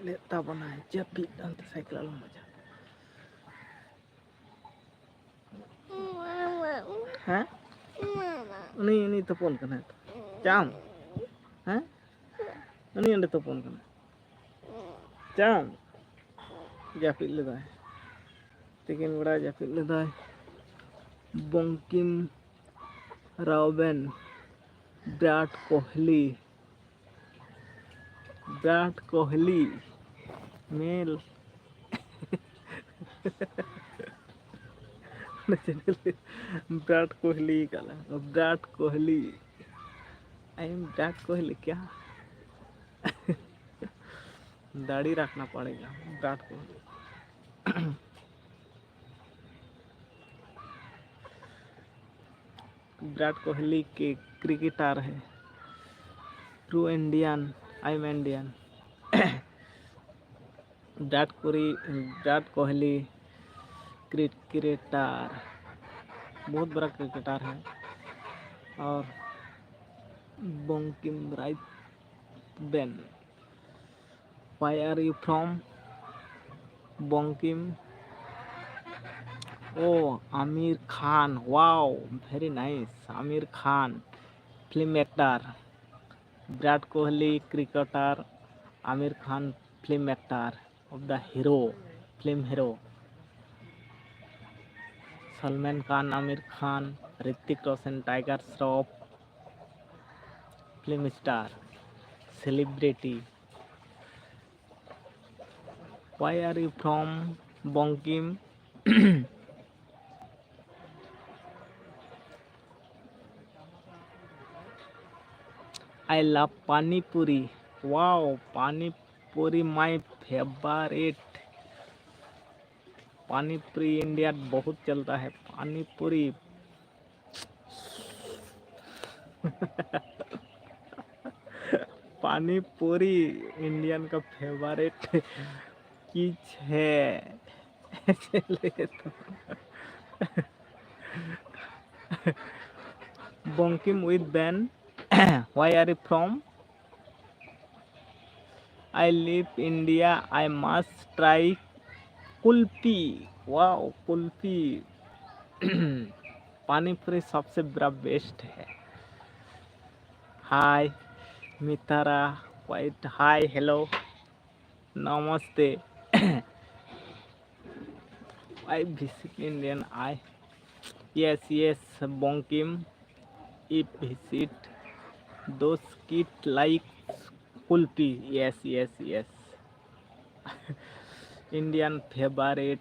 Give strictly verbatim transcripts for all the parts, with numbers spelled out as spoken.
ᱞᱮᱫ ᱛᱟᱵᱚᱱᱟᱭ ᱡᱟᱹᱯᱤᱫ ᱚᱱᱛᱮ ᱥᱟᱭᱠᱮᱞ ᱟᱞᱚᱢ ᱵᱟᱡᱟᱣ᱾ ᱦᱮᱸ? ᱩᱱᱤ, ᱩᱱᱤ ᱛᱚᱯᱚᱱ ᱠᱟᱱᱟᱭ ᱛᱚ᱾ ᱪᱟᱢ? ᱦᱮᱸ? ᱩᱱᱤ ᱚᱸᱰᱮ ᱛᱚᱯᱚᱱ ᱠᱟᱱᱟᱭ᱾ ᱪᱟᱢ? ᱡᱟᱹᱯᱤᱫ ᱞᱮᱫᱟᱭ᱾ ᱛᱤᱠᱤᱱ ᱵᱮᱲᱟ ᱡᱟᱹᱯᱤᱫ ᱞᱮᱫᱟᱭ᱾ ᱵᱚᱝᱠᱤᱢ ᱨᱟᱣᱵᱮᱱ, ᱵᱤᱨᱟᱴ ᱠᱳᱦᱞᱤ, ᱵᱤᱨᱟᱴ ᱠᱳᱦᱞᱤ, ᱢᱮᱞ᱾ ᱵᱤᱨᱟᱴ ᱠᱳᱦᱞᱤ ᱠᱟᱱᱟ, ᱵᱤᱨᱟᱴ ᱠᱳᱦᱞᱤ᱾ I am विराट कोहली क्या? दाढ़ी रखना पड़ेगा विराट कोहली। विराट कोहली के क्रिकेटर है। True Indian, I am Indian। Virat Kohli, Virat Kohli cricketer, बहुत बड़ा क्रिकेटर है। और Bankim right Ben. Where are you from? Bankim। Oh, Aamir Khan। Wow, very nice। Aamir Khan, film actor। Virat Kohli, cricketer. Aamir Khan, film actor of the hero, film hero। Salman Khan, Aamir Khan, Hrithik Roshan, tiger Shroff, film star, celebrity। Where are you from, Bankim? I love pani puri। Wow, pani puri my favorite। पानी पूरी India बहुत चलता है। पानी पूरी। पानी पूरी Indian का फेवरेट चीज है। Bankim with Ben। Where are you from? I live India, I must try kulfi. Wow, kulfi. पानी पूरी सबसे बड़ा बेस्ट है. Hi Mitara, quite, hi, hello, नमस्ते. I visit Indian, I, yes, yes, Bonkim, if visit those kid like kulfi, yes, yes, yes. Indian favorite,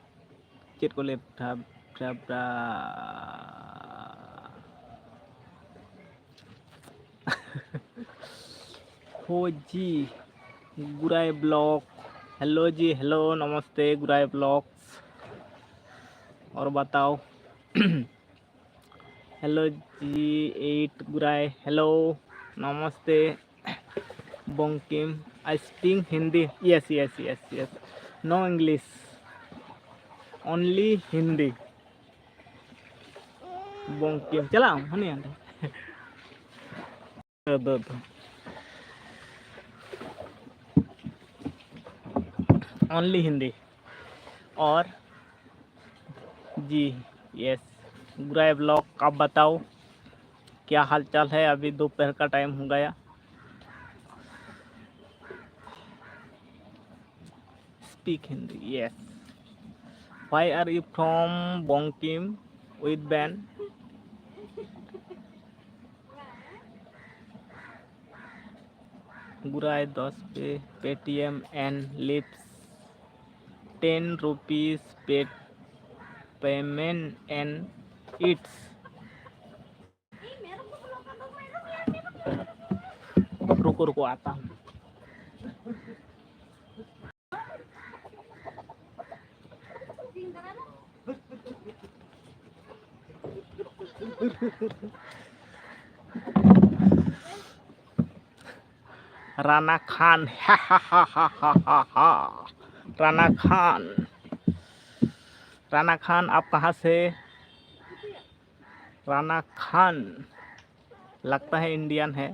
ᱪᱮᱫ ᱠᱚ ᱞᱟᱹᱭᱟ, ᱵᱷᱨᱟ-, ᱵᱷᱨᱟ-, ᱵᱷᱨᱟ-, ᱦᱳ ᱡᱤ, ᱜᱩᱨᱟᱭ ᱵᱞᱚᱜ. ᱦᱮᱞᱳ ᱡᱤ, ᱦᱮᱞᱳ, ᱱᱚᱢᱚᱥᱛᱮ, ᱜᱩᱨᱟᱭ ᱵᱞᱚᱜᱥ. ᱚᱨ ᱵᱟᱛᱟᱣ. ᱦᱮᱞᱳ ᱡᱤ ᱮᱭᱤᱴ ᱜᱩᱨᱟᱭ, ᱦᱮᱞᱳ, ᱱᱚᱢᱚᱥᱛᱮ. ᱵᱚᱝᱠᱤᱢ, I speak Hindi. Yes, yes, yes, yes. No English. Only Hindi. Bankim, ᱪᱟᱞᱟᱜ ᱟᱢ ᱦᱟᱹᱱᱤ ᱦᱟᱸᱰᱮ. ᱫᱚ, ᱫᱚ, ᱫᱚ. Only Hindi. और जी, यस. गुराय ब्लॉग, आप बताओ, क्या हाल चाल है? अभी दोपहर का टाइम हो गया. Speak Hindi, yes. Why are you from Bongkim with Ben? गुराय दस पे Paytm and leaves ten rupees pay payment and eats. रुको, रुको, आता हूँ. राना खान, राना खान, राना खान, आप कहाँ से? राना खान, लगता है इंडियन है.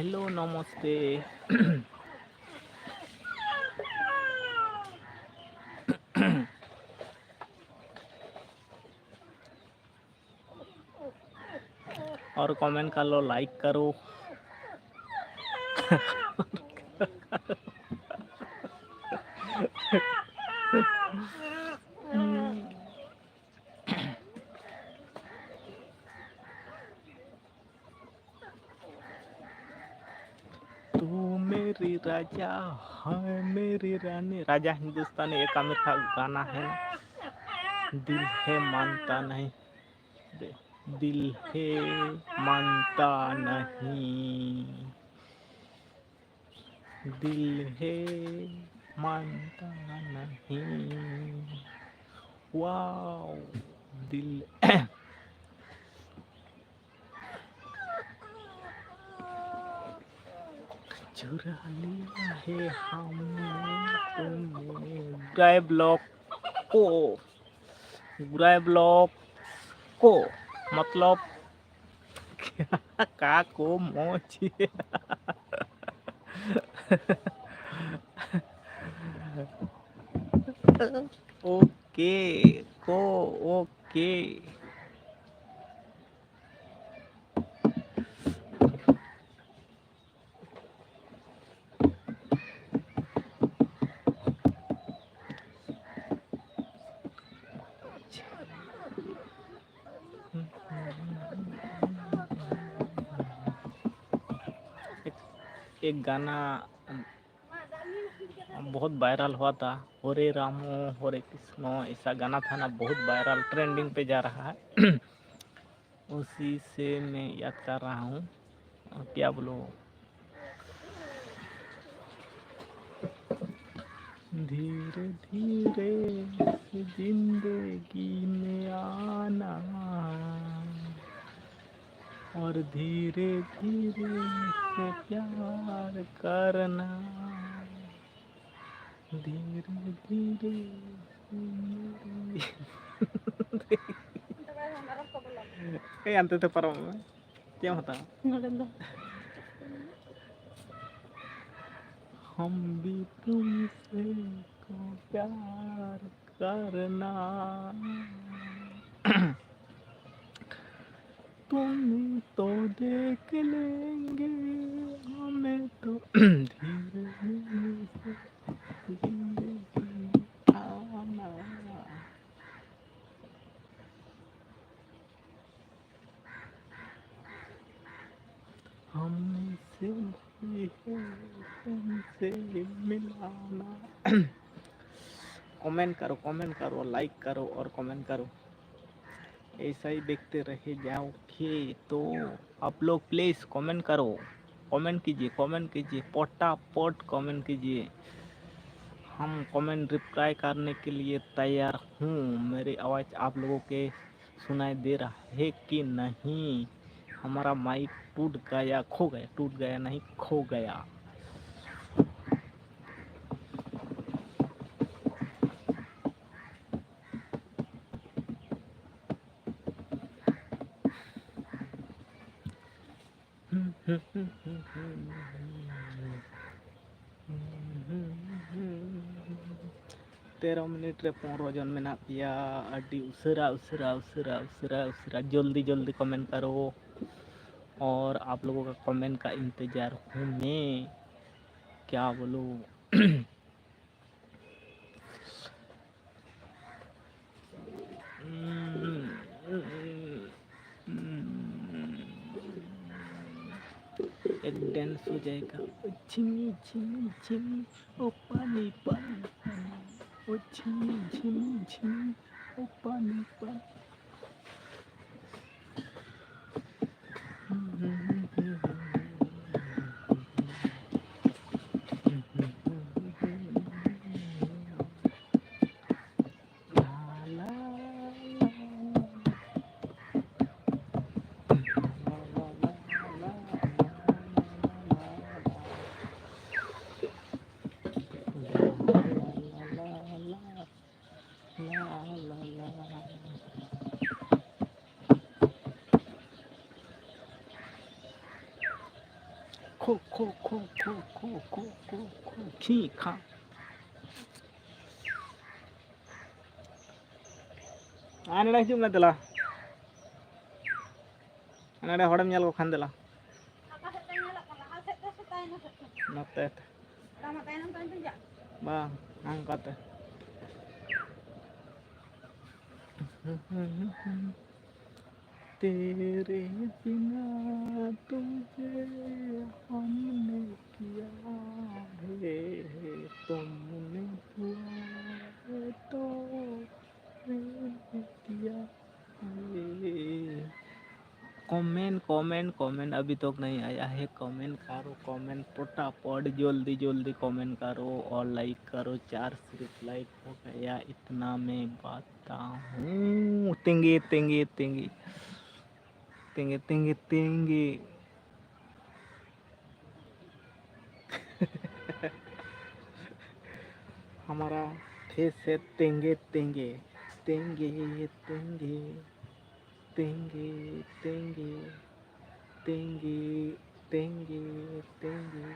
हेलो, नमस्ते। और कमेंट कर लो, लाइक करो। तू मेरी राजा है, मेरी रानी। राजा हिंदुस्तानी, एक आमिर खान गाना है ना, दिल है मानता नहीं, दे-, दिल है मानता नहीं, दिल है मानता नहीं। वाओ, दिल चुरा लिया है हमने तुमने। गुराय ब्लॉक को, गुराय ब्लॉक को, मतलब, का को मोची। ओके, को, ओके। एक, एक गाना बहुत वायरल हुआ था, हरे रामो हरे कृष्णो, ऐसा गाना था ना, बहुत वायरल, ट्रेंडिंग पे जा रहा है। उसी से मैं याद कर रहा हूँ। और क्या बोलो, धीरे धीरे जिंदगी में आना और धीरे धीरे से प्यार करना, धीरे धीरे। ᱮᱭ, ᱦᱟᱱᱛᱮ ᱛᱮ ᱯᱟᱨᱚᱢᱚᱜ ᱢᱮ᱾ ᱪᱮᱫ ᱮᱢ ᱦᱟᱛᱟᱣᱟ? ᱱᱚᱰᱮ ᱫᱚ᱾ हम भी तुमसे को प्यार करना। तुम्हें तो देख लेंगे, हमें तो धीरे धीरे से जिंदगी आना। हमसे भी है तुमसे मिलाना। कमेंट करो, कमेंट करो, लाइक करो और कमेंट करो। ऐसा ही देखते रहे जाओगे तो आप लोग प्लीज कमेंट करो, कमेंट कीजिए, कमेंट कीजिए, पटापट कमेंट कीजिए। हम कमेंट रिप्लाई करने के लिए तैयार हूँ। मेरी आवाज़ आप लोगों के सुनाई दे रहा है कि नहीं? हमारा माइक टूट गया, खो गया, टूट गया नहीं, खो गया। ᱛᱮᱨᱚ ᱢᱤᱱᱤᱴ ᱨᱮ ᱯᱚᱱᱨᱚ ᱡᱚᱱ ᱢᱮᱱᱟᱜ ᱯᱮᱭᱟ᱾ ᱟᱹᱰᱤ ᱩᱥᱟᱹᱨᱟ, ᱩᱥᱟᱹᱨᱟ, ᱩᱥᱟᱹᱨᱟ, ᱩᱥᱟᱹᱨᱟ, ᱩᱥᱟᱹᱨᱟ, ᱡᱚᱞᱫᱤ, ᱡᱚᱞᱫᱤ ᱠᱚᱢᱮᱱᱴ ᱠᱟᱨᱚ᱾ ᱚᱨ ᱟᱯ ᱞᱳᱜᱳ ᱠᱟ ᱠᱚᱢᱮᱱᱴ ᱠᱟ ᱤᱱᱛᱮᱡᱟᱨ ᱦᱩᱸ ᱢᱮ᱾ ᱠᱭᱟ ᱵᱚᱞᱩ? एक डांस हो जाएगा। झिमी, झिमी, झिमी, ओ पानी, पानी, पानी। ओ झिमी, झिमी, झिमी, ओ पानी, पानी। ᱠᱷᱩ, ᱠᱷᱩ, ᱠᱷᱩ, ᱠᱷᱩ, ᱠᱷᱩ, ᱠᱷᱩ, ᱠᱷᱩ, ᱠᱷᱤ, ᱠᱷᱟ᱾ ᱟᱨ ᱱᱚᱰᱮ ᱦᱤᱡᱩᱜ ᱢᱮ ᱫᱮᱞᱟ᱾ ᱱᱚᱰᱮ ᱦᱚᱲᱮᱢ ᱧᱮᱞ ᱠᱚ ᱠᱷᱟᱱ ᱫᱮᱞᱟ᱾ ᱚᱠᱟ ᱥᱮᱫ ᱛᱮ ᱧᱮᱞᱚᱜ ᱠᱟᱱᱟ? ᱞᱟᱦᱟ ᱥᱮᱫ ᱛᱮ ᱥᱮ ᱛᱟᱭᱱᱚᱢ ᱥᱮᱫ ᱛᱮ? ᱱᱚᱛᱮ ᱛᱮ᱾ ᱟᱢᱟᱜ ᱛᱟᱭᱱᱚᱢ ᱛᱟᱭᱱᱚᱢ ᱛᱮᱧ ᱪᱟᱜ? ᱵᱟᱝ, ᱦᱟᱱᱠᱟ ᱛᱮ᱾ तेरे बिना तुझे हमने किया है, तुमने हुआ है तो मैंने किया है। कमेंट, कमेंट, कमेंट अभी तक नहीं आया है। कमेंट करो, कमेंट फटाफट, जल्दी जल्दी कमेंट करो और लाइक करो। चार सिर्फ लाइक हो गया, इतना मैं बताऊँ। तेंगे, तेंगे, तेंगे, तेंगे, तेंगे, तेंगे। हमारा फेस है तेंगे, तेंगे, तेंगे, तेंगे, तेंगे, तेंगे, तेंगे, तेंगे, तेंगे।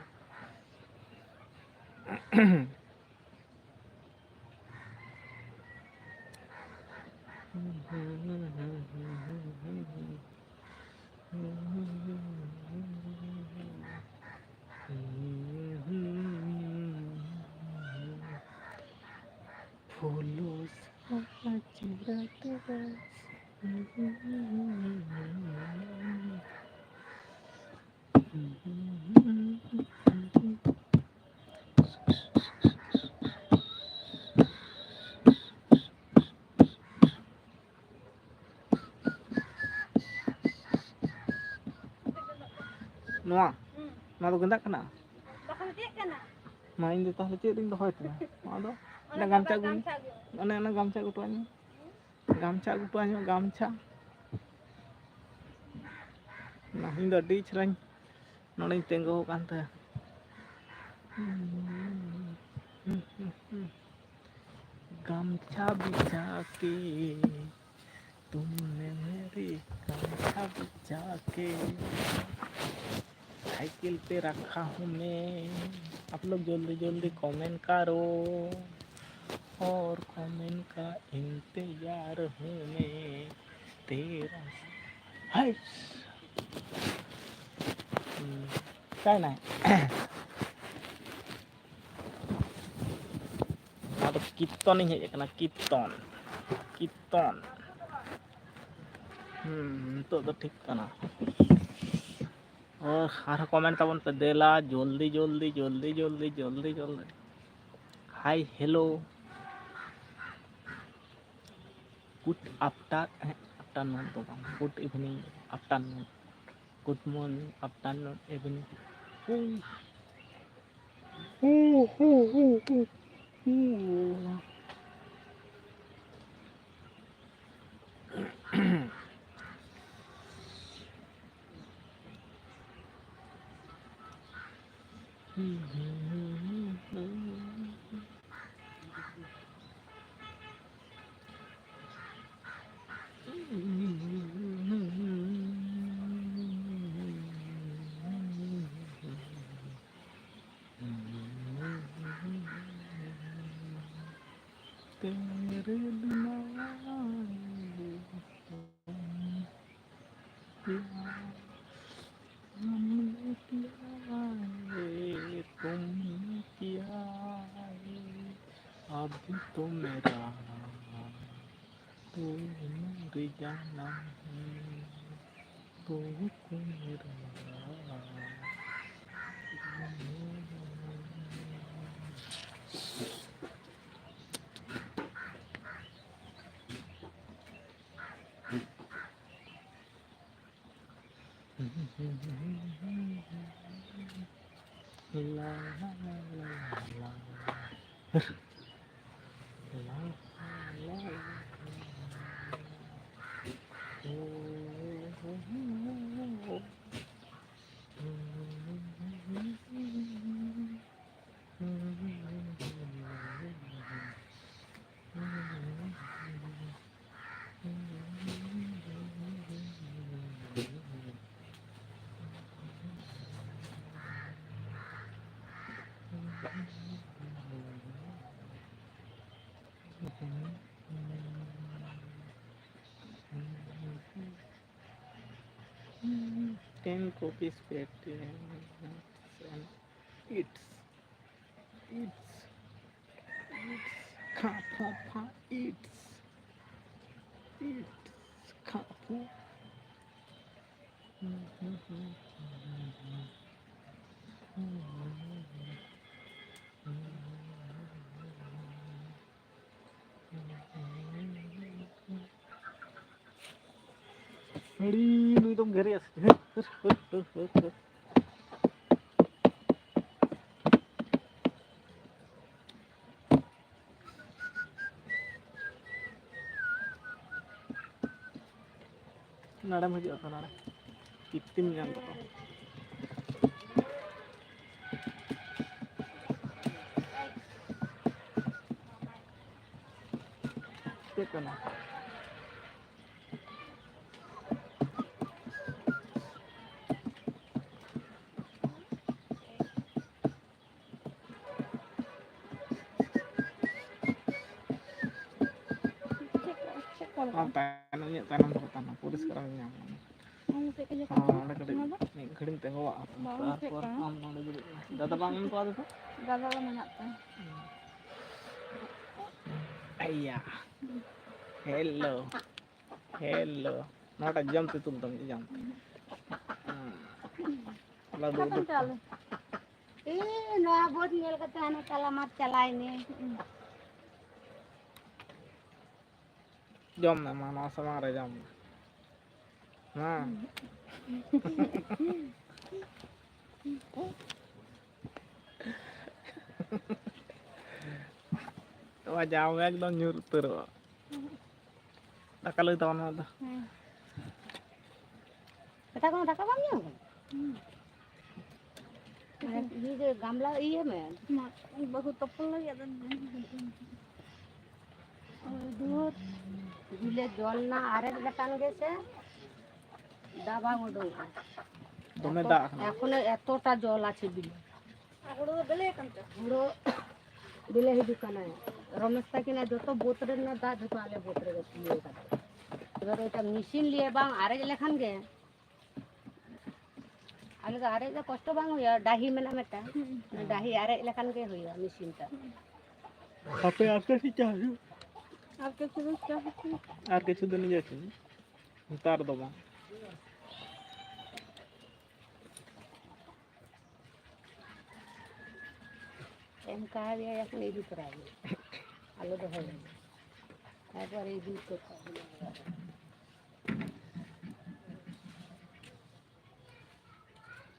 फूलों सा चेहरा तेरा। ᱱᱚᱣᱟ? ᱦᱩᱸ᱾ ᱱᱚᱣᱟ ᱫᱚ ᱜᱮᱸᱫᱟᱜ ᱠᱟᱱᱟ? ᱵᱟᱠᱷᱟᱱ ᱪᱮᱫ ᱠᱟᱱᱟ? ᱢᱟ, ᱤᱧ ᱫᱚ ᱛᱟᱦᱞᱮ ᱪᱮᱫ ᱨᱤᱧ ᱫᱚᱦᱚᱭ ᱛᱟᱢᱟ? ᱱᱚᱣᱟ ᱫᱚ ᱚᱱᱮ ᱚᱱᱟ ᱜᱟᱢᱪᱷᱟ ᱜᱟᱢᱪᱷᱟ ᱟᱹᱜᱩ ᱢᱮ᱾ ᱜᱟᱢᱪᱷᱟ ᱟᱹᱜᱩ᱾ ᱚᱱᱮ ᱚᱱᱟ ᱜᱟᱢᱪᱷᱟ ᱟᱹᱜᱩ ᱦᱚᱴᱚ ᱟᱹᱧ ᱢᱮ᱾ ᱜᱟᱢᱪᱷᱟ᱾ ᱚᱱᱟ ᱤᱧ ᱫᱚ ᱟᱹᱰᱤ ᱪᱮᱦᱨᱟᱧ ᱱᱚᱰᱮᱧ ᱛᱤᱸᱜᱩ ᱟᱠᱟᱱ ᱛᱟᱦᱮᱸ᱾ गमछा बिछा के तुमने मेरी गमछा बिछा के। साइकिल पे रखा हूँ मैं। आप लोग जल्दी जल्दी कमेंट करो, और कमेंट का इंतजार हूँ मैं तेरा। हाय। हम्म, काय नाही. ᱟᱫᱚ ᱠᱤᱨᱛᱚᱱᱤᱧ ᱦᱮᱡ ᱟᱠᱟᱱᱟ, ᱠᱤᱨᱛᱚᱱ, ᱠᱤᱨᱛᱚᱱ. ᱦᱩᱸ, ᱱᱤᱛᱚᱜ ᱫᱚ ᱴᱷᱤᱠ ᱠᱟᱱᱟ. ᱟᱨ ᱟᱨᱦᱚᱸ ᱠᱚᱢᱮᱱᱴ ᱛᱟᱵᱚᱱ ᱯᱮ ᱫᱮᱞᱟ, ᱡᱚᱞᱫᱤ ᱡᱚᱞᱫᱤ ᱡᱚᱞᱫᱤ ᱡᱚᱞᱫᱤ ᱡᱚᱞᱫᱤ ᱡᱚᱞᱫᱤ. ᱦᱟᱭ, ᱦᱮᱞᱳ, ᱜᱩᱰ ᱟᱯᱴᱟᱨ, ᱦᱮᱸ, ᱟᱯᱴᱟᱨᱱᱩᱱ ᱫᱚ ᱵᱟᱝ, ᱜᱩᱰ ᱤᱵᱷᱤᱱᱤᱝ, ᱟᱯᱴᱟᱨᱱᱩᱱ, ᱜᱩᱰ ᱢᱚᱨᱱᱤᱝ, ᱟᱯᱴᱟᱨᱱᱩᱱ, ᱤᱵᱷᱤᱱᱤᱝ. तेरे बिना ये तुमने क्या, तुमने क्या, ये तुमने क्या, अभी तो मेरा तू मेरी जानम है, तू मेरा. Ten copies Paytm. It's, it's, it's, kha, pha, pha, it's, it's, kha, pha. ᱦᱟᱹᱲᱤ, ᱱᱩᱭ ᱫᱚᱢ ᱜᱮᱨᱮᱭᱟ ᱥᱮ? ᱦᱟᱹᱨ, ᱦᱟᱹᱨ, ᱦᱟᱹᱨ, ᱦᱟᱹᱨ, ᱦᱟᱹᱨ᱾ ᱱᱚᱰᱮᱢ ᱦᱤᱡᱩᱜᱼᱟ ᱛᱚ, ᱱᱚᱰᱮ ᱠᱤᱛᱛᱤᱢ ᱧᱟᱢ ᱛᱟᱠᱚᱣᱟ᱾ ᱪᱮᱫ ᱠᱟᱱᱟ? ᱪᱮᱫ ᱠᱚ, ᱪᱮᱫ ᱠᱚ ᱞᱮᱠᱟ? ᱟᱢ ᱛᱟᱭᱱᱚᱢ, ᱤᱧᱟᱹᱜ ᱛᱟᱭᱱᱚᱢ ᱨᱮ ᱛᱟᱦᱮᱱᱟ, ᱯᱚᱨᱤᱥᱠᱟᱨ ᱮᱢ ᱧᱟᱢᱟ᱾ ᱟᱢ ᱪᱮᱫ ᱠᱚ ᱞᱮᱠᱟ? ᱦᱚᱸ, ᱚᱸᱰᱮ ᱠᱟᱹᱴᱤᱡ ᱚᱱᱟ ᱫᱚ? ᱢᱤᱫ ᱜᱷᱟᱹᱲᱤᱡ ᱛᱤᱸᱜᱩᱣᱟᱜ ᱟᱢ᱾ ᱵᱟᱝ ᱛᱟᱨᱯᱚᱨ ᱪᱮᱫ ᱠᱟᱱᱟ? ᱟᱢ ᱱᱚᱰᱮ ᱫᱩᱲᱩᱵ ᱢᱮ᱾ ᱫᱟᱫᱟ ᱵᱟᱝ ᱮᱢ ᱠᱚᱣᱟ ᱫᱚ? ᱫᱟᱫᱟ ᱫᱚ ᱢᱮᱱᱟᱜ ᱛᱟᱭ᱾ ᱟᱭᱟ᱾ ᱦᱮᱞᱳ᱾ ᱦᱮᱞᱳ᱾ ᱱᱚᱣᱟᱴᱟᱜ ᱡᱚᱢ ᱛᱮ ᱛᱩᱞ ᱛᱟᱢ, ᱡᱚᱢ ᱛᱮ᱾ ᱦᱮᱸ᱾ ᱞᱟᱹᱰᱩ ᱠᱟᱛᱮᱢ ᱩᱰᱩᱠ ᱪᱟᱞᱟᱣ ᱠᱟᱱᱟ᱾ ᱞᱮᱱ? ᱮ, ᱱᱚᱣᱟ ᱵᱳᱴ ᱧᱮᱞ ᱠᱟᱛᱮ ᱦᱟᱱᱮ ᱛᱟᱞᱟ ᱢᱟᱴ ᱪᱟᱞᱟᱭ ᱢᱮ᱾ ᱡᱚᱢ ᱢᱮ, ᱢᱟ, ᱱᱚᱣᱟ ᱥᱟᱢᱟᱝ ᱨᱮ ᱡᱚᱢ ᱢᱮ᱾ ᱦᱮᱸ᱾ ᱱᱚᱣᱟ ᱡᱟᱢ ᱮᱠᱫᱚᱢ ᱧᱩᱨ ᱩᱛᱟᱹᱨᱚᱜᱼᱟ᱾ ᱫᱟᱠᱟ ᱞᱟᱹᱭ ᱛᱟᱵᱚᱱ ᱢᱮ ᱟᱫᱚ᱾ ᱦᱮᱸ᱾ ᱥᱮᱛᱟᱜ ᱠᱷᱚᱱᱟᱜ ᱫᱟᱠᱟ ᱵᱟᱢ ᱧᱟᱢ ᱠᱟᱫᱟ? ᱦᱩᱸ᱾ ᱟᱨ ᱤᱭᱟᱹ ᱡᱮ ᱜᱟᱢᱞᱟ ᱤᱭᱟᱹ ᱢᱮ᱾ ᱢᱟ, ᱵᱟᱹᱦᱩ ᱛᱚᱯᱚᱞ ᱞᱟᱹᱜᱤᱫ ᱟᱫᱚ᱾ ᱳᱭ ᱫᱩᱨ᱾ ᱵᱤᱞᱮ ᱡᱚᱞ ᱱᱟ ᱟᱨᱮᱡ ᱞᱮᱠᱟᱱ ᱜᱮ ᱥᱮ ᱫᱟᱜ ᱵᱟᱝ ᱩᱰᱩᱝᱚᱜᱼᱟ᱾ ᱫᱚᱢᱮ ᱮᱛᱚ-, ᱫᱟᱜ ᱠᱟᱱᱟ᱾ ᱮᱠᱷᱚᱱᱳ ᱮᱛᱚᱴᱟ ᱡᱚᱞ ᱟᱪᱷᱮ ᱵᱤᱞᱮ᱾ ᱟᱨ ᱦᱩᱲᱩ ᱫᱚ ᱵᱮᱞᱮ ᱟᱠᱟᱱ ᱛᱮ? ᱦᱩᱲᱩ ᱵᱮᱞᱮ ᱦᱤᱡᱩᱜ ᱠᱟᱱᱟ᱾ ᱨᱚᱢᱮᱥ ᱛᱟᱹᱠᱤᱱᱟᱜ ᱡᱚᱛᱚ ᱵᱟᱹᱫᱽ ᱨᱮᱱᱟᱜ ᱫᱟᱜ ᱡᱚᱛᱚ ᱟᱞᱮ ᱵᱟᱹᱫᱽ ᱨᱮᱜᱮ ᱤᱭᱟᱹ ᱠᱟᱛᱮ᱾ ᱮᱵᱟᱨ ᱮᱴᱟ ᱢᱮᱥᱤᱱ ᱞᱤᱭᱮ ᱵᱟᱝ ᱟᱨᱮᱡ ᱞᱮᱠᱷᱟᱱ ᱜᱮ ᱟᱞᱮ ᱫᱚ ᱟᱨᱮᱡ ᱫᱚ ᱠᱚᱥᱴᱚ ᱵᱟᱝ ᱦᱩᱭᱩᱜᱼᱟ, ᱰᱟᱹᱦᱤ ᱢᱮᱱᱟᱜᱼᱟ ᱢᱤᱫᱴᱟᱝ᱾ ᱦᱩᱸ᱾ ᱚᱱᱟ ᱰᱟᱹᱦᱤ ᱟᱨᱮᱡ ᱞᱮᱠᱷᱟᱱ ᱜᱮ ᱦᱩᱭᱩᱜᱼᱟ ᱢᱮᱥᱤᱱ ᱛᱮ᱾ ᱦᱩᱸ᱾ ᱟᱯᱮ ᱟᱨ ᱠᱟᱹᱴᱤᱡ ᱪᱟᱥ ᱦᱩᱭᱩᱜ᱾ ᱟᱨ ᱠᱤᱪᱷᱩ ᱫᱤᱱ ᱪᱟᱥ ᱦᱩᱭᱩᱜ᱾ ᱟᱨ ᱠᱤᱪᱷᱩ ᱫᱤᱱ ᱤᱭᱟᱹ ᱦᱩᱭᱩᱜ᱾ ᱱᱮᱛᱟᱨ ᱫᱚ ᱵᱟᱝ᱾ ᱮᱢ ᱠᱟᱣᱫᱮᱭᱟ ᱮᱠᱷᱚᱱ ᱤᱫᱤ ᱛᱚᱨᱟᱭ ᱢᱮ᱾ ᱟᱞᱚ ᱫᱚᱦᱚᱭ ᱢᱮ᱾ ᱛᱟᱨᱯᱚᱨᱮ ᱤᱫᱤ ᱦᱚᱴᱚ ᱠᱟᱜ ᱢᱮ᱾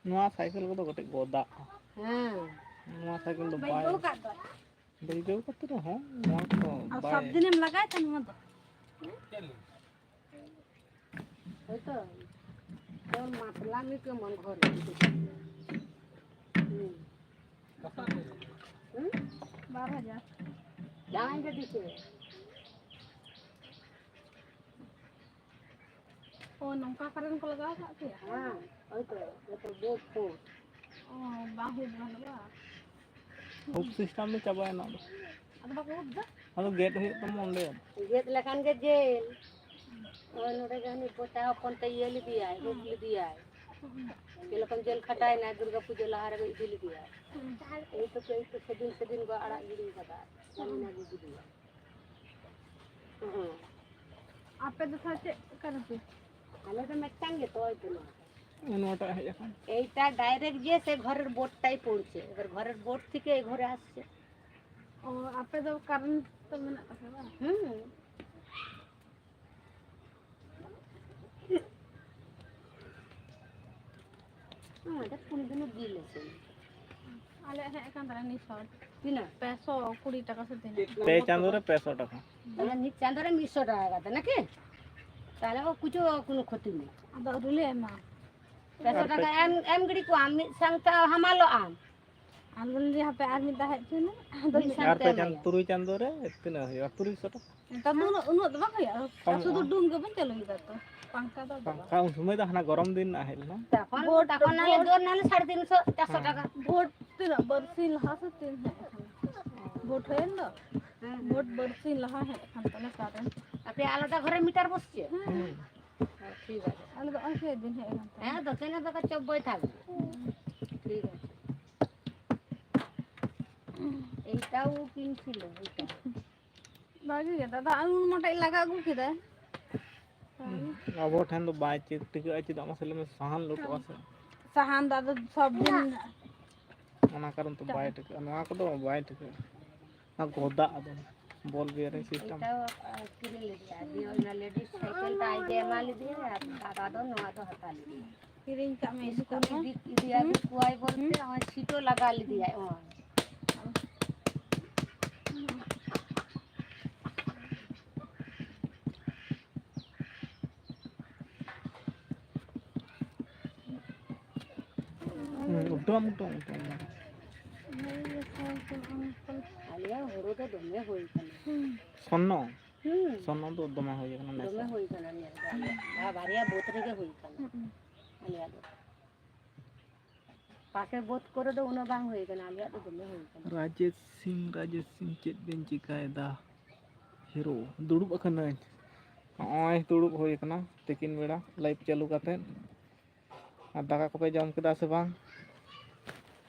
ᱱᱚᱣᱟ ᱥᱟᱭᱠᱮᱞ ᱠᱚᱫᱚ ᱠᱟᱹᱴᱤᱡ ᱜᱚᱫᱟᱜᱼᱟ᱾ ᱦᱮᱸ᱾ ᱱᱚᱣᱟ ᱥᱟᱭᱠᱮᱞ ᱫᱚ ᱵᱟᱭ ᱵᱟᱹᱭᱠᱟᱹᱣ ᱠᱟᱜ ᱫᱚ᱾ ᱵᱟᱹᱭᱠᱟᱹᱣ ᱠᱟᱛᱮ ᱨᱮᱦᱚᱸ ᱱᱚᱣᱟ ᱠᱚ ᱟᱨ ᱵᱟᱭ ᱥᱟᱛ ᱫᱤᱱᱮᱢ ᱞᱟᱜᱟᱭ ᱛᱟᱢ ᱱᱚᱣᱟ ᱫᱚ᱾ ᱦᱳᱭᱛᱚ, ᱡᱮᱢᱚᱱ ᱢᱟᱛᱞᱟ ᱢᱤᱫ ᱠᱚ ᱢᱚᱱ ᱜᱷᱚᱨ ᱨᱮ᱾ ᱦᱩᱸ᱾ ᱦᱩᱸ? ᱵᱟᱨ ᱦᱟᱡᱟᱨ᱾ ᱡᱟᱦᱟᱸᱭ ᱜᱮ ᱫᱤᱥᱟᱹ᱾ ᱚ, ᱱᱚᱝᱠᱟ ᱠᱟᱨᱮᱱᱴ ᱠᱚ ᱞᱟᱜᱟᱣ ᱠᱟᱜ ᱯᱮᱭᱟ? ᱦᱮᱸ, ᱦᱳᱭᱛᱚ, ᱡᱚᱛᱚ ᱵᱳᱨᱰ ᱯᱷᱳᱨᱰ᱾ ᱚ, ᱵᱟᱝ ᱦᱩᱭᱩᱜ ᱠᱟᱱᱟ ᱵᱟᱝ? ᱦᱩᱠ ᱥᱤᱥᱴᱮᱢ ᱫᱚ ᱪᱟᱵᱟᱭᱮᱱᱟ ᱟᱫᱚ᱾ ᱟᱫᱚ ᱵᱟᱠᱚ ᱦᱩᱠ ᱫᱟ? ᱟᱫᱚ ᱜᱮᱫ ᱦᱩᱭᱩᱜ ᱛᱟᱢᱟ ᱚᱸᱰᱮ᱾ ᱜᱮᱫ ᱞᱮᱠᱷᱟᱱ ᱜᱮ ᱡᱮᱞ᱾ ᱳᱭ ᱱᱚᱰᱮ ᱜᱮ ᱦᱟᱹᱱᱤ ᱵᱚᱪᱟ ᱦᱚᱯᱚᱱ ᱛᱮ ᱤᱭᱟᱹ ᱞᱮᱫᱮᱭᱟᱭ, ᱦᱩᱠ ᱞᱮᱫᱮᱭᱟᱭ᱾ ᱦᱩᱸ᱾ ᱪᱮᱫ ᱞᱮᱠᱟᱱ ᱡᱮᱞ ᱠᱷᱟᱴᱟᱭᱮᱱᱟ, ᱫᱩᱨᱜᱟ ᱯᱩᱡᱟᱹ ᱞᱟᱦᱟ ᱨᱮᱠᱚ ᱤᱫᱤ ᱞᱮᱫᱮᱭᱟ᱾ ᱦᱩᱸ᱾ ᱮᱭ ᱛᱚ, ᱮᱭ ᱛᱚ ᱥᱮᱫᱤᱱ, ᱥᱮᱫᱤᱱ ᱠᱚ ᱟᱲᱟᱜ ᱜᱤᱰᱤ ᱠᱟᱫᱟ᱾ ᱦᱩᱸ᱾ ᱟᱹᱜᱩ ᱠᱮᱫᱮᱭᱟ᱾ ᱦᱩᱸ᱾ ᱟᱯᱮ ᱫᱚ ᱛᱟᱦᱞᱮ ᱪᱮᱫ ᱠᱟᱱᱟ ᱯᱮ? ᱟᱞᱮ ᱫᱚ ᱢᱤᱫᱴᱟᱝ ᱜᱮ ᱛᱚ, ᱳᱭ ᱛᱚ ᱱᱚᱣᱟ᱾ ᱱᱚᱣᱟᱴᱟᱜ ᱦᱮᱡ ᱟᱠᱟᱱ᱾ এইটা ডাইরেক্ট যে সে ঘরের বোর্ডটাই পড়ছে, এবার ঘরের বোর্ড থেকে এই ঘরে আসছে। ও, ᱟᱯᱮ ᱫᱚ ᱠᱟᱨᱮᱱᱴ ᱛᱚ ᱢᱮᱱᱟᱜ ᱛᱟᱯᱮᱭᱟ ᱵᱟᱝ? হুম। ᱦᱮᱸ, ᱚᱸᱰᱮ ᱠᱩᱲᱤ ᱫᱤᱱ ᱵᱤᱞ ᱟᱥᱮ᱾ ᱟᱞᱮᱭᱟᱜ ᱦᱮᱡ ᱟᱠᱟᱱ ᱛᱟᱞᱮᱭᱟ ᱢᱤᱫ ᱥᱚ᱾ ᱛᱤᱱᱟᱹᱜ? ᱯᱮ ᱥᱚ ᱠᱩᱲᱤ ᱴᱟᱠᱟ ᱥᱮ ᱛᱤᱱᱟᱹᱜ? ᱯᱮ ᱪᱟᱸᱫᱳ ᱨᱮ ᱯᱮ ᱥᱚ ᱴᱟᱠᱟ᱾ ᱛᱟᱦᱞᱮ ᱢᱤᱫ ᱪᱟᱸᱫᱳ ᱨᱮ ᱢᱤᱫ ᱥᱚ ᱴᱟᱠᱟ ᱠᱟᱛᱮ ᱱᱟᱠᱤ? ᱛᱟᱦᱞᱮ ᱚ ᱠᱩᱪᱩ ᱠᱳᱱᱳ ᱠᱷᱚᱛᱤ ᱱᱮᱭ᱾ ᱟᱫᱚ ᱟᱹᱣᱨᱤ ᱞᱮ ᱮᱢᱟ᱾ ᱯᱮ ᱥᱚ ᱴᱟᱠᱟ ᱮᱢ, ᱮᱢ ᱜᱤᱰᱤ ᱠᱚᱣᱟᱢ, ᱢᱤᱫ ᱥᱟᱶᱛᱮ ᱦᱟᱢᱟᱞᱚᱜ ᱟᱢ᱾ ᱟᱞᱮ ᱞᱮ ᱦᱟᱯᱮ ᱟᱨ ᱢᱤᱫ ᱫᱷᱟᱣ ᱦᱮᱡ ᱦᱚᱪᱚᱭ ᱢᱮ᱾ ᱟᱫᱚ ᱢᱤᱫ ᱢᱤᱫ ᱥᱟᱶᱛᱮ ᱟᱨ ᱯᱮ ᱪᱟᱸᱫ-, ᱮᱢᱟᱭᱟ᱾ ᱛᱩᱨᱩᱭ ᱪᱟᱸᱫᱳ ᱨᱮ ᱛᱤᱱᱟᱹᱜ ᱦᱩᱭᱩᱜᱼᱟ? ᱛᱩᱨᱩᱭ ᱥᱚ ᱴᱟᱠᱟ? ᱱᱮᱛᱟᱨ ᱫᱚ ᱩᱱᱟᱹᱜ, ᱩᱱᱟᱹᱜ ᱫᱚ ᱵᱟᱝ ᱦᱩᱭᱩᱜᱼᱟ᱾ ᱠᱚᱢᱚᱜᱼᱟ᱾ ᱥᱩᱫᱷᱩ ᱰᱩᱢ ᱜᱮᱵᱚᱱ ᱪᱟᱹᱞᱩᱭᱮᱫᱟ ᱛᱚ, ᱯᱟᱝᱠᱷᱟ ᱫᱚ ᱟᱫᱚ ᱵᱟᱝ᱾ ᱯᱟᱝᱠᱷᱟ ᱩᱱ ᱥᱚᱢᱚᱭ ᱫᱚ ᱦᱟᱱᱟ ᱜᱚᱨᱚᱢ ᱫᱤᱱ ᱨᱮᱱᱟᱜ ᱦᱮᱡ ᱞᱮᱱᱟ᱾ ᱛᱚᱠᱷᱚᱱ, ᱵᱷᱳᱴ, ᱛᱚᱠᱷᱚᱱ ᱟᱞᱮ ᱵᱷᱳᱴ᱾ ᱡᱳᱨ ᱱᱟᱞᱮ ᱥᱟᱲᱮ ᱛᱤᱱ ᱥᱚ, ᱪᱟᱨᱥᱚ ᱦᱮᱸ᱾ ᱴᱟᱠᱟ᱾ ᱵᱷᱳᱴ ᱛᱤᱱᱟᱹᱜ ᱵᱟᱨᱥᱤᱧ ᱞᱟᱦᱟ ᱥᱮ ᱛᱤᱱ ᱦᱮᱡ ᱟᱠᱟᱱᱟ? ᱵᱷᱳᱴ ᱦᱩᱭᱮᱱ ᱫᱚ? ᱦᱮᱸ, ᱦᱮᱸ᱾ ᱵᱷᱳᱴ ᱵᱟᱨᱥᱤᱧ ᱞᱟᱦᱟ ᱦᱮᱡ ᱟᱠᱟᱱ ᱛᱟᱞᱮ ᱠᱟᱨᱮᱱᱴ᱾ ᱟᱯᱮ ᱟᱞᱟᱫᱟ ᱜᱷᱚᱨᱮ ᱢᱤᱴᱟᱨ ᱵᱚᱥᱪᱮ? ᱦᱮᱸ᱾ ᱦᱩᱸ᱾ ঠিক আছে। আলাদা অনেক দিন হয়ে গেল। হ্যাঁ, দোকানে দোকান চব্বই থাকবে। ঠিক আছে। এইটাও কিনছিল, এইটা। ᱵᱷᱟᱜᱮ ᱜᱮ ᱫᱟᱫᱟ, ᱟᱨ ᱩᱱ ᱢᱚᱴᱟ ᱞᱟᱜᱟ ᱟᱹᱜᱩ ᱠᱮᱫᱟ᱾ ᱟᱵᱚ ᱴᱷᱮᱱ ᱫᱚ ᱵᱟᱭ ᱪᱮᱫ ᱴᱷᱤᱠᱟᱹᱜᱼᱟ, ᱪᱮᱫᱟᱜ ᱢᱟᱥᱮ ᱞᱟᱹᱭ ᱢᱮ, ᱥᱟᱦᱟᱱ ᱞᱳᱴᱚᱜᱼᱟ ᱥᱮ᱾ ᱥᱟᱦᱟᱱ ᱫᱚ ᱟᱫᱚ ᱥᱚᱵ ᱫᱤᱱ᱾ ᱚᱱᱟ ᱠᱟᱨᱚᱱ ᱛᱮ ᱵᱟᱭ ᱴᱷᱤᱠᱟᱹᱜᱼᱟ, ᱱᱚᱣᱟ ᱠᱚᱫᱚ ᱵᱟᱭ ᱴᱷᱤᱠᱟᱹᱜᱼᱟ᱾ ᱚᱱᱟ ᱜᱚᱫᱟᱜ ᱟᱫᱚ ᱵᱚᱞ ᱵᱤᱭᱟᱨᱤᱝ ᱥᱤᱥᱴᱮᱢ᱾ ᱮᱴᱟᱜ, ᱟᱨ ᱠᱤᱨᱤᱧ ᱞᱮᱫᱮᱭᱟ, ᱫᱤᱭᱮ ᱚᱱᱟ ᱞᱮᱰᱤᱥ ᱥᱟᱭᱠᱮᱞ ᱫᱚ ᱟᱡ ᱮ ᱮᱢᱟ ᱞᱮᱫᱮᱭᱟ, ᱟᱨ ᱫᱟᱫᱟ ᱫᱚ ᱱᱚᱣᱟ ᱫᱚ ᱦᱟᱛᱟᱣ ᱞᱮᱫᱮᱭᱟ᱾ ᱠᱤᱨᱤᱧ ᱠᱟᱜ ᱢᱮ, ᱤᱫᱤ ᱠᱟᱜ ᱢᱮ᱾ ᱤᱫᱤ, ᱤᱫᱤ ᱟᱹᱜᱩ ᱠᱚᱣᱟᱭ ᱵᱚᱞᱛᱮ ᱦᱩᱸ? ᱱᱚᱜᱼᱚᱭ ᱪᱷᱤᱴᱟᱹ ᱞᱟᱜᱟᱣ ᱞᱮᱫᱮᱭᱟᱭ, ᱱᱚᱜᱼᱚᱭ᱾ ᱦᱩᱸ, ᱩᱰᱚᱢ, ᱩᱰᱚᱢ, ᱩᱰᱚᱢ᱾ ᱟᱞᱮᱭᱟᱜ ᱦᱩᱲᱩ ᱫᱚ ᱫᱚᱢᱮ ᱦᱩᱭ ᱠᱟᱱᱟ᱾ ᱥᱚᱨᱱᱚ? ᱦᱩᱸ᱾ ᱥᱚᱨᱱᱚ ᱫᱚ ᱫᱚᱢᱮ ᱦᱩᱭ ᱠᱟᱱᱟ ᱱᱮᱥ ᱫᱚ᱾ ᱫᱚᱢᱮ ᱦᱩᱭ ᱠᱟᱱᱟ ᱱᱮᱥ ᱫᱚ᱾ ᱟᱞᱮᱭᱟᱜ ᱵᱟᱨᱭᱟ ᱵᱟᱹᱫᱽ ᱨᱮᱜᱮ ᱦᱩᱭ ᱠᱟᱱᱟ᱾ ᱦᱩᱸ᱾ ᱟᱞᱮᱭᱟᱜ ᱫᱚ᱾ ᱯᱟᱥᱮ ᱵᱟᱹᱫᱽ ᱠᱚᱨᱮ ᱫᱚ ᱩᱱᱟᱹᱜ ᱵᱟᱝ ᱦᱩᱭ ᱠᱟᱱᱟ, ᱟᱞᱮᱭᱟᱜ ᱫᱚ ᱫᱚᱢᱮ ᱦᱩᱭ ᱠᱟᱱᱟ᱾ ᱨᱟᱡᱮᱥ ᱥᱤᱝ, ᱨᱟᱡᱮᱥ ᱥᱤᱝ, ᱪᱮᱫ ᱵᱮᱱ ᱪᱤᱠᱟᱭᱮᱫᱟ? ᱦᱤᱨᱳ, ᱫᱩᱲᱩᱵ ᱟᱠᱟᱱᱟᱹᱧ᱾ ᱱᱚᱜᱼᱚᱭ ᱫᱩᱲᱩᱵ ᱦᱩᱭ ᱟᱠᱟᱱᱟ ᱛᱤᱠᱤᱱ ᱵᱮᱲᱟ live ᱪᱟᱹᱞᱩ ᱠᱟᱛᱮᱫ᱾ ᱟᱨ ᱫᱟᱠᱟ ᱠᱚᱯᱮ ᱡᱚᱢ ᱠᱮᱫᱟ ᱥᱮ ᱵᱟᱝ?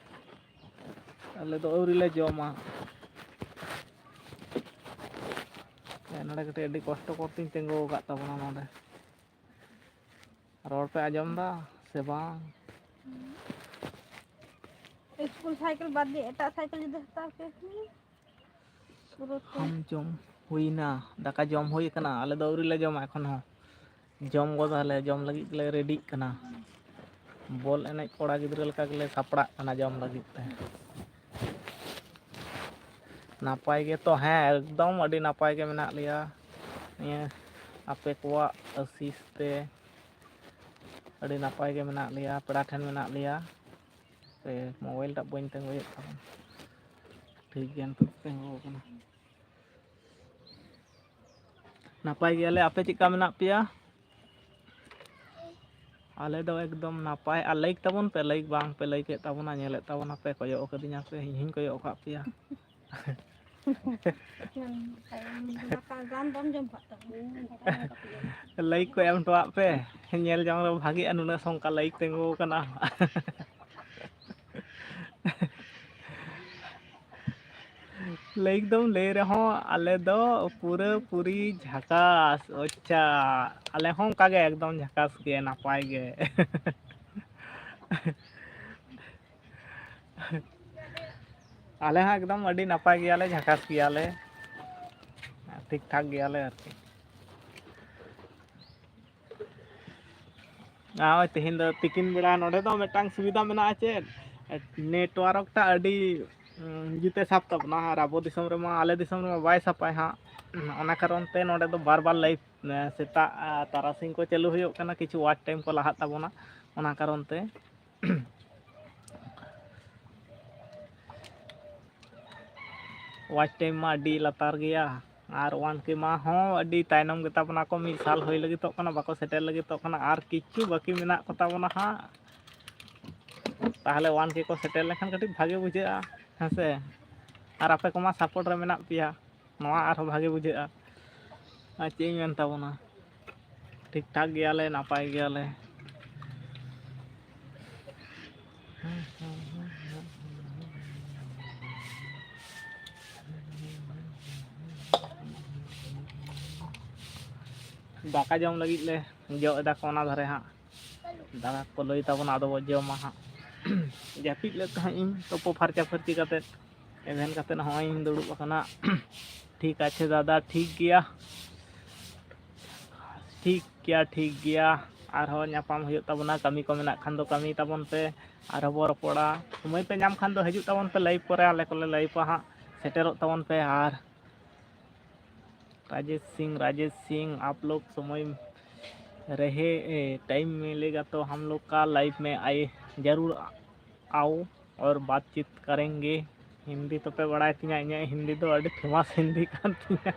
ᱟᱞᱮ ᱫᱚ ᱟᱹᱣᱨᱤ ᱞᱮ ᱡᱚᱢᱟ᱾ ᱦᱮᱸ, ᱱᱚᱰᱮ ᱠᱟᱹᱴᱤᱡ ᱟᱹᱰᱤ ᱠᱚᱥᱴᱚ ᱠᱚᱨᱛᱮᱧ ᱛᱤᱸᱜᱩ ᱟᱠᱟᱫ ᱛᱟᱵᱚᱱᱟ ᱱᱚᱰᱮ᱾ ᱨᱚᱲ ᱯᱮ ᱟᱸᱡᱚᱢ ᱮᱫᱟ ᱥᱮ ᱵᱟᱝ? ᱥᱠᱩᱞ ᱥᱟᱭᱠᱮᱞ ᱵᱟᱫ ᱫᱤᱭᱮ ᱮᱴᱟᱜ ᱥᱟᱭᱠᱮᱞ ᱡᱩᱫᱤ ᱦᱟᱛᱟᱣ ᱯᱮ ᱠᱷᱟᱱ ᱯᱩᱨᱟᱹ ᱛᱮ᱾ ᱟᱢ ᱡᱚᱢ ᱦᱩᱭᱱᱟ? ᱫᱟᱠᱟ ᱡᱚᱢ ᱦᱩᱭ ᱟᱠᱟᱱᱟ? ᱟᱞᱮ ᱫᱚ ᱟᱹᱣᱨᱤ ᱞᱮ ᱡᱚᱢᱟ ᱮᱠᱷᱚᱱ ᱦᱚᱸ᱾ ᱡᱚᱢ ᱜᱚᱫᱟᱞᱮ, ᱡᱚᱢ ᱞᱟᱹᱜᱤᱫ ᱞᱮ ᱨᱮᱰᱤᱜ ᱠᱟᱱᱟ᱾ ᱵᱚᱞ ᱮᱱᱮᱡ ᱠᱚᱲᱟ ᱜᱤᱫᱽᱨᱟᱹ ᱞᱮᱠᱟ ᱜᱮᱞᱮ ᱥᱟᱯᱲᱟᱜ ᱠᱟᱱᱟ ᱡᱚᱢ ᱞᱟᱹᱜᱤᱫ ᱛᱮ᱾ ᱱᱟᱯᱟᱭ ᱜᱮᱛᱚ? ᱦᱮᱸ, ᱮᱠᱫᱚᱢ ᱟᱹᱰᱤ ᱱᱟᱯᱟᱭ ᱜᱮ ᱢᱮᱱᱟᱜ ᱞᱮᱭᱟ᱾ ᱱᱤᱭᱟᱹ ᱟᱯᱮ ᱠᱚᱣᱟᱜ ᱟᱹᱥᱤᱥ ᱛᱮ ᱟᱹᱰᱤ ᱱᱟᱯᱟᱭ ᱜᱮ ᱢᱮᱱᱟᱜ ᱞᱮᱭᱟ, ᱯᱮᱲᱟ ᱴᱷᱮᱱ ᱢᱮᱱᱟᱜ ᱞᱮᱭᱟ᱾ ᱥᱮ ᱢᱳᱵᱟᱭᱤᱞ ᱴᱟᱜ ᱵᱟᱹᱧ ᱛᱤᱸᱜᱩᱭᱮᱫ ᱛᱟᱵᱚᱱ᱾ ᱴᱷᱤᱠ ᱜᱮᱭᱟ, ᱱᱤᱛᱚᱜ ᱫᱚ ᱛᱤᱸᱜᱩ ᱟᱠᱟᱱᱟ᱾ ᱱᱟᱯᱟᱭ ᱜᱮᱭᱟᱞᱮ, ᱟᱯᱮ ᱪᱮᱫᱠᱟ ᱢᱮᱱᱟᱜ ᱯᱮᱭᱟ? ᱟᱞᱮ ᱫᱚ ᱮᱠᱫᱚᱢ ᱱᱟᱯᱟᱭ᱾ ᱟᱨ like ᱛᱟᱵᱚᱱ ᱯᱮ, like ᱵᱟᱝ ᱯᱮ like ᱮᱫ ᱛᱟᱵᱚᱱᱟ, ᱧᱮᱞᱮᱫ ᱛᱟᱵᱚᱱᱟᱯᱮ, ᱠᱚᱭᱚᱜ ᱟᱠᱟᱫᱤᱧᱟ ᱯᱮ, ᱤᱧ ᱦᱚᱧ ᱠᱚᱭᱚᱜ ᱟᱠᱟᱫ ᱯᱮᱭᱟ᱾ ᱞᱟᱭᱤᱠ ᱠᱚ ᱮᱢ ᱦᱚᱴᱚᱣᱟᱜ ᱯᱮ, ᱧᱮᱞ ᱡᱚᱝ ᱨᱮ ᱵᱷᱟᱜᱤᱜᱼᱟ, ᱱᱩᱱᱟᱹᱜ ᱥᱚᱝᱠᱟ ᱞᱟᱭᱤᱠ ᱛᱤᱸᱜᱩ ᱟᱠᱟᱱᱟ᱾ ᱞᱟᱹᱭ ᱫᱚᱢ ᱞᱟᱹᱭ ᱨᱮᱦᱚᱸ ᱟᱞᱮ ᱫᱚ ᱯᱩᱨᱟᱹ ᱯᱩᱨᱤ ᱡᱷᱟᱠᱟᱥ᱾ ᱟᱪᱪᱷᱟ, ᱟᱞᱮ ᱦᱚᱸ ᱚᱱᱠᱟ ᱜᱮ ᱮᱠᱫᱚᱢ ᱡᱷᱟᱠᱟᱥ ᱜᱮ, ᱱᱟᱯᱟᱭ ᱜᱮ᱾ ᱟᱞᱮ ᱦᱚᱸ ᱮᱠᱫᱚᱢ ᱟᱹᱰᱤ ᱱᱟᱯᱟᱭ ᱜᱮᱭᱟᱞᱮ, ᱡᱷᱟᱠᱟᱥ ᱜᱮᱭᱟᱞᱮ, ᱴᱷᱤᱠ ᱴᱷᱟᱠ ᱜᱮᱭᱟᱞᱮ ᱟᱨᱠᱤ᱾ ᱱᱚᱜᱼᱚᱭ ᱛᱮᱦᱮᱧ ᱫᱚ ᱛᱤᱠᱤᱱ ᱵᱮᱲᱟ ᱱᱚᱰᱮ ᱫᱚ ᱢᱤᱫᱴᱟᱝ ᱥᱩᱵᱤᱫᱷᱟ ᱢᱮᱱᱟᱜᱼᱟ ᱪᱮᱫ, ᱱᱮᱴᱣᱟᱨᱠ ᱴᱟ ᱟᱹᱰᱤ, ᱩᱸ, ᱡᱩᱛᱮ ᱥᱟᱵ ᱛᱟᱵᱚᱱᱟ, ᱟᱨ ᱟᱵᱚ ᱫᱤᱥᱚᱢ ᱨᱮᱢᱟ, ᱟᱞᱮ ᱫᱤᱥᱚᱢ ᱨᱮᱢᱟ ᱵᱟᱭ ᱥᱟᱯᱟᱭ ᱦᱟᱸᱜ᱾ ᱚᱱᱟ ᱠᱟᱨᱚᱱ ᱛᱮ ᱱᱚᱰᱮ ᱫᱚ ᱵᱟᱨ ᱵᱟᱨ ᱞᱟᱭᱤᱵᱷ, ᱮᱸ, ᱥᱮᱛᱟᱜ, ᱟᱨ ᱛᱟᱨᱟᱥᱤᱧ ᱠᱚ ᱪᱟᱹᱞᱩ ᱦᱩᱭᱩᱜ ᱠᱟᱱᱟ, ᱠᱤᱪᱷᱩ ᱣᱟᱪ ᱴᱟᱭᱤᱢ ᱠᱚ ᱞᱟᱦᱟᱜ ᱛᱟᱵᱚᱱᱟ, ᱚᱱᱟ ᱠᱟᱨᱚᱱ ᱛᱮ᱾ ᱣᱟᱪ ᱴᱟᱭᱤᱢ ᱢᱟ ᱟᱹᱰᱤ ᱞᱟᱛᱟᱨ ᱜᱮᱭᱟ, ᱟᱨ ᱚᱣᱟᱱ ᱠᱮ ᱢᱟ ᱦᱚᱸ ᱟᱹᱰᱤ ᱛᱟᱭᱱᱚᱢ ᱜᱮᱛᱟ ᱵᱚᱱᱟ ᱠᱚ, ᱢᱤᱫ ᱥᱟᱞ ᱦᱩᱭ ᱞᱟᱹᱜᱤᱫᱚᱜ ᱠᱟᱱᱟ, ᱵᱟᱠᱚ ᱥᱮᱴᱮᱨ ᱞᱟᱹᱜᱤᱫᱚᱜ ᱠᱟᱱᱟ, ᱟᱨ ᱠᱤᱪᱷᱩ ᱵᱟᱹᱠᱤ ᱢᱮᱱᱟᱜ ᱠᱚᱛᱟ ᱵᱚᱱᱟ ᱦᱟᱸᱜ᱾ ᱛᱟᱦᱚᱞᱮ ᱚᱣᱟᱱ ᱠᱮ ᱠᱚ ᱥᱮᱴᱮᱨ ᱞᱮᱱᱠᱷᱟᱱ ᱠᱟᱹᱴᱤᱡ ᱵᱷᱟᱜᱮ ᱵᱩᱡᱷᱟᱹᱜᱼᱟ, ᱦᱮᱸ ᱥᱮ? ᱟᱨ ᱟᱯᱮ ᱠᱚᱢᱟ ᱥᱟᱯᱳᱨᱴ ᱨᱮ ᱢᱮᱱᱟᱜ ᱯᱮᱭᱟ, ᱱᱚᱣᱟ ᱟᱨᱦᱚᱸ ᱵᱷᱟᱜᱮ ᱵᱩᱡᱷᱟᱹᱜᱼᱟ᱾ ᱟᱨ ᱪᱮᱫ ᱤᱧ ᱢᱮᱱ ᱛᱟᱵᱚᱱᱟ, ᱴᱷᱤᱠ ᱴᱷᱟᱠ ᱜᱮᱭᱟᱞᱮ, ᱱᱟᱯᱟᱭ ᱜᱮᱭᱟᱞᱮ᱾ ᱫᱟᱠᱟ ᱡᱚᱢ ᱞᱟᱹᱜᱤᱫ ᱞᱮ ᱡᱚᱜ ᱮᱫᱟ ᱠᱚ ᱚᱱᱟ ᱫᱷᱟᱨᱮ ᱦᱟᱸᱜ᱾ ᱫᱟᱠᱟ ᱠᱚ ᱞᱟᱹᱭ ᱛᱟᱵᱚᱱᱟ, ᱟᱫᱚ ᱵᱚ ᱡᱚᱢᱟ ᱦᱟᱸᱜ᱾ ᱡᱟᱹᱯᱤᱫ ᱞᱮᱫ ᱛᱟᱦᱮᱸᱫ ᱤᱧ, ᱛᱩᱯᱩ ᱯᱷᱟᱨᱪᱟ ᱯᱷᱟᱹᱨᱪᱤ ᱠᱟᱛᱮᱫ ᱮᱵᱷᱮᱱ ᱠᱟᱛᱮᱫ ᱱᱚᱜᱼᱚᱭ ᱤᱧ ᱫᱩᱲᱩᱵ ᱟᱠᱟᱱᱟ᱾ ᱴᱷᱤᱠ ᱟᱪᱷᱮ ᱫᱟᱫᱟ, ᱴᱷᱤᱠ ᱜᱮᱭᱟ, ᱴᱷᱤᱠ ᱜᱮᱭᱟ, ᱴᱷᱤᱠ ᱜᱮᱭᱟ᱾ ᱟᱨᱦᱚᱸ ᱧᱟᱯᱟᱢ ᱦᱩᱭᱩᱜ ᱛᱟᱵᱚᱱᱟ, ᱠᱟᱹᱢᱤ ᱠᱚ ᱢᱮᱱᱟᱜ ᱠᱷᱟᱱ ᱫᱚ ᱠᱟᱹᱢᱤ ᱛᱟᱵᱚᱱ ᱯᱮ, ᱟᱨᱦᱚᱸ ᱵᱚ ᱨᱚᱯᱚᱲᱟ᱾ ᱥᱚᱢᱚᱭ ᱯᱮ ᱧᱟᱢ ᱠᱷᱟᱱ ᱫᱚ ᱦᱤᱡᱩᱜ ᱛᱟᱵᱚᱱ ᱯᱮ ᱞᱟᱭᱤᱵᱷ ᱠᱚᱨᱮ, ᱟᱞᱮ ᱠᱚᱞᱮ ᱞᱟᱭᱤᱵᱷᱟ ᱦᱟᱸᱜ, ᱥᱮᱴᱮᱨᱚᱜ ᱛᱟᱵᱚᱱ ᱯᱮ᱾ ᱟᱨ राजेश सिंह, राजेश सिंह, आप लोग समय रहे, ए, टाइम मिलेगा तो हम लोग का लाइव में आए, जरूर आओ और बातचीत करेंगे। ᱦᱤᱱᱫᱤ ᱛᱚᱯᱮ ᱵᱟᱲᱟᱭ ᱛᱤᱧᱟ, ᱤᱧᱟᱹᱜ ᱦᱤᱱᱫᱤ ᱫᱚ ᱟᱹᱰᱤ ᱯᱷᱮᱢᱟᱥ ᱦᱤᱱᱫᱤ ᱠᱟᱱ ᱛᱤᱧᱟ᱾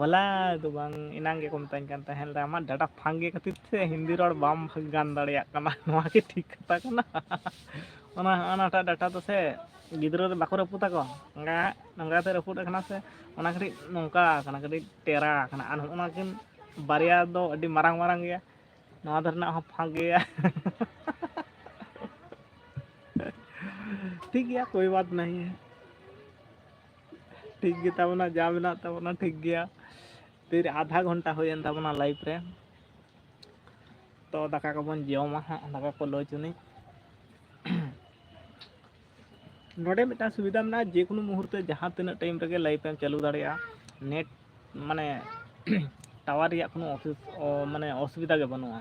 ᱦᱚᱞᱟ ᱫᱚ ᱵᱟᱝ, ᱮᱱᱟᱝ ᱜᱮᱠᱚ ᱢᱮᱛᱟᱧ ᱠᱟᱱ ᱛᱟᱦᱮᱸᱫ, "ᱟᱢᱟᱜ ᱰᱟᱴᱟ ᱯᱷᱟᱸᱠ ᱜᱮ ᱠᱷᱟᱹᱛᱤᱨ ᱛᱮ ᱦᱤᱱᱫᱤ ᱨᱚᱲ ᱵᱟᱢ ᱜᱟᱱ ᱫᱟᱲᱮᱭᱟᱜ ᱠᱟᱱᱟ, ᱱᱚᱣᱟ ᱜᱮ ᱴᱷᱤᱠ ᱠᱟᱛᱷᱟ ᱠᱟᱱᱟ?" ᱚᱱᱟ, ᱚᱱᱟᱴᱟᱜ ᱰᱟᱴᱟ ᱫᱚ ᱥᱮ ᱜᱤᱫᱽᱨᱟᱹ ᱨᱮ ᱵᱟᱠᱚ ᱨᱟᱹᱯᱩᱫ ᱟᱠᱚ, ᱱᱚᱝᱠᱟ, ᱱᱚᱝᱠᱟ ᱛᱮ ᱨᱟᱹᱯᱩᱫ ᱟᱠᱟᱱᱟ ᱥᱮ, ᱚᱱᱟ ᱠᱟᱹᱴᱤᱡ ᱱᱚᱝᱠᱟ ᱟᱠᱟᱱᱟ, ᱠᱟᱹᱴᱤᱡ ᱴᱮᱨᱟ ᱟᱠᱟᱱᱟ᱾ ᱟᱨ ᱱᱚᱜᱼᱚ ᱱᱚᱣᱟ ᱠᱤᱱ ᱵᱟᱨᱭᱟ ᱫᱚ ᱟᱹᱰᱤ ᱢᱟᱨᱟᱝ ᱢᱟᱨᱟᱝ ᱜᱮᱭᱟ, ᱱᱚᱣᱟ ᱫᱚ ᱨᱮᱱᱟᱜ ᱦᱚᱸ ᱯᱷᱟᱸᱠ ᱜᱮᱭᱟ᱾ ᱴᱷᱤᱠ ᱜᱮᱭᱟ, ᱠᱳᱭ ᱵᱟᱛ ᱱᱟᱦᱤ ᱦᱮ᱾ ᱴᱷᱤᱠ ᱜᱮ ᱛᱟᱵᱚᱱᱟ, ᱡᱟ ᱢᱮᱱᱟᱜ ᱛᱟᱵᱚᱱᱟ ᱴᱷᱤᱠ ᱜᱮᱭᱟ᱾ ᱯᱷᱤᱨ ᱟᱫᱷᱟ ᱜᱷᱚᱱᱴᱟ ᱦᱩᱭᱮᱱ ᱛᱟᱵᱚᱱᱟ ᱞᱟᱭᱤᱵᱷ ᱨᱮ᱾ ᱛᱚ ᱫᱟᱠᱟ ᱠᱚᱵᱚᱱ ᱡᱚᱢᱟ ᱦᱟᱸᱜ, ᱫᱟᱠᱟ ᱠᱚ ᱞᱚ ᱪᱩᱱᱤ᱾ ᱱᱚᱰᱮ ᱢᱤᱫᱴᱟᱝ ᱥᱩᱵᱤᱫᱷᱟ ᱢᱮᱱᱟᱜᱼᱟ, ᱡᱮ ᱠᱳᱱᱳ ᱢᱩᱦᱩᱨᱛᱮ ᱡᱟᱦᱟᱸ ᱛᱤᱱᱟᱹᱜ ᱴᱟᱭᱤᱢ ᱨᱮᱜᱮ ᱞᱟᱭᱤᱵᱷ ᱮᱢ ᱪᱟᱹᱞᱩ ᱫᱟᱲᱮᱭᱟᱜᱼᱟ᱾ ᱱᱮᱴ ᱢᱟᱱᱮ ᱴᱟᱣᱟᱨ ᱨᱮᱭᱟᱜ ᱠᱳᱱᱳ ᱚᱥᱩᱵ-, ᱚ, ᱢᱟᱱᱮ ᱚᱥᱩᱵᱤᱫᱷᱟ ᱜᱮ ᱵᱟᱹᱱᱩᱜᱼᱟ᱾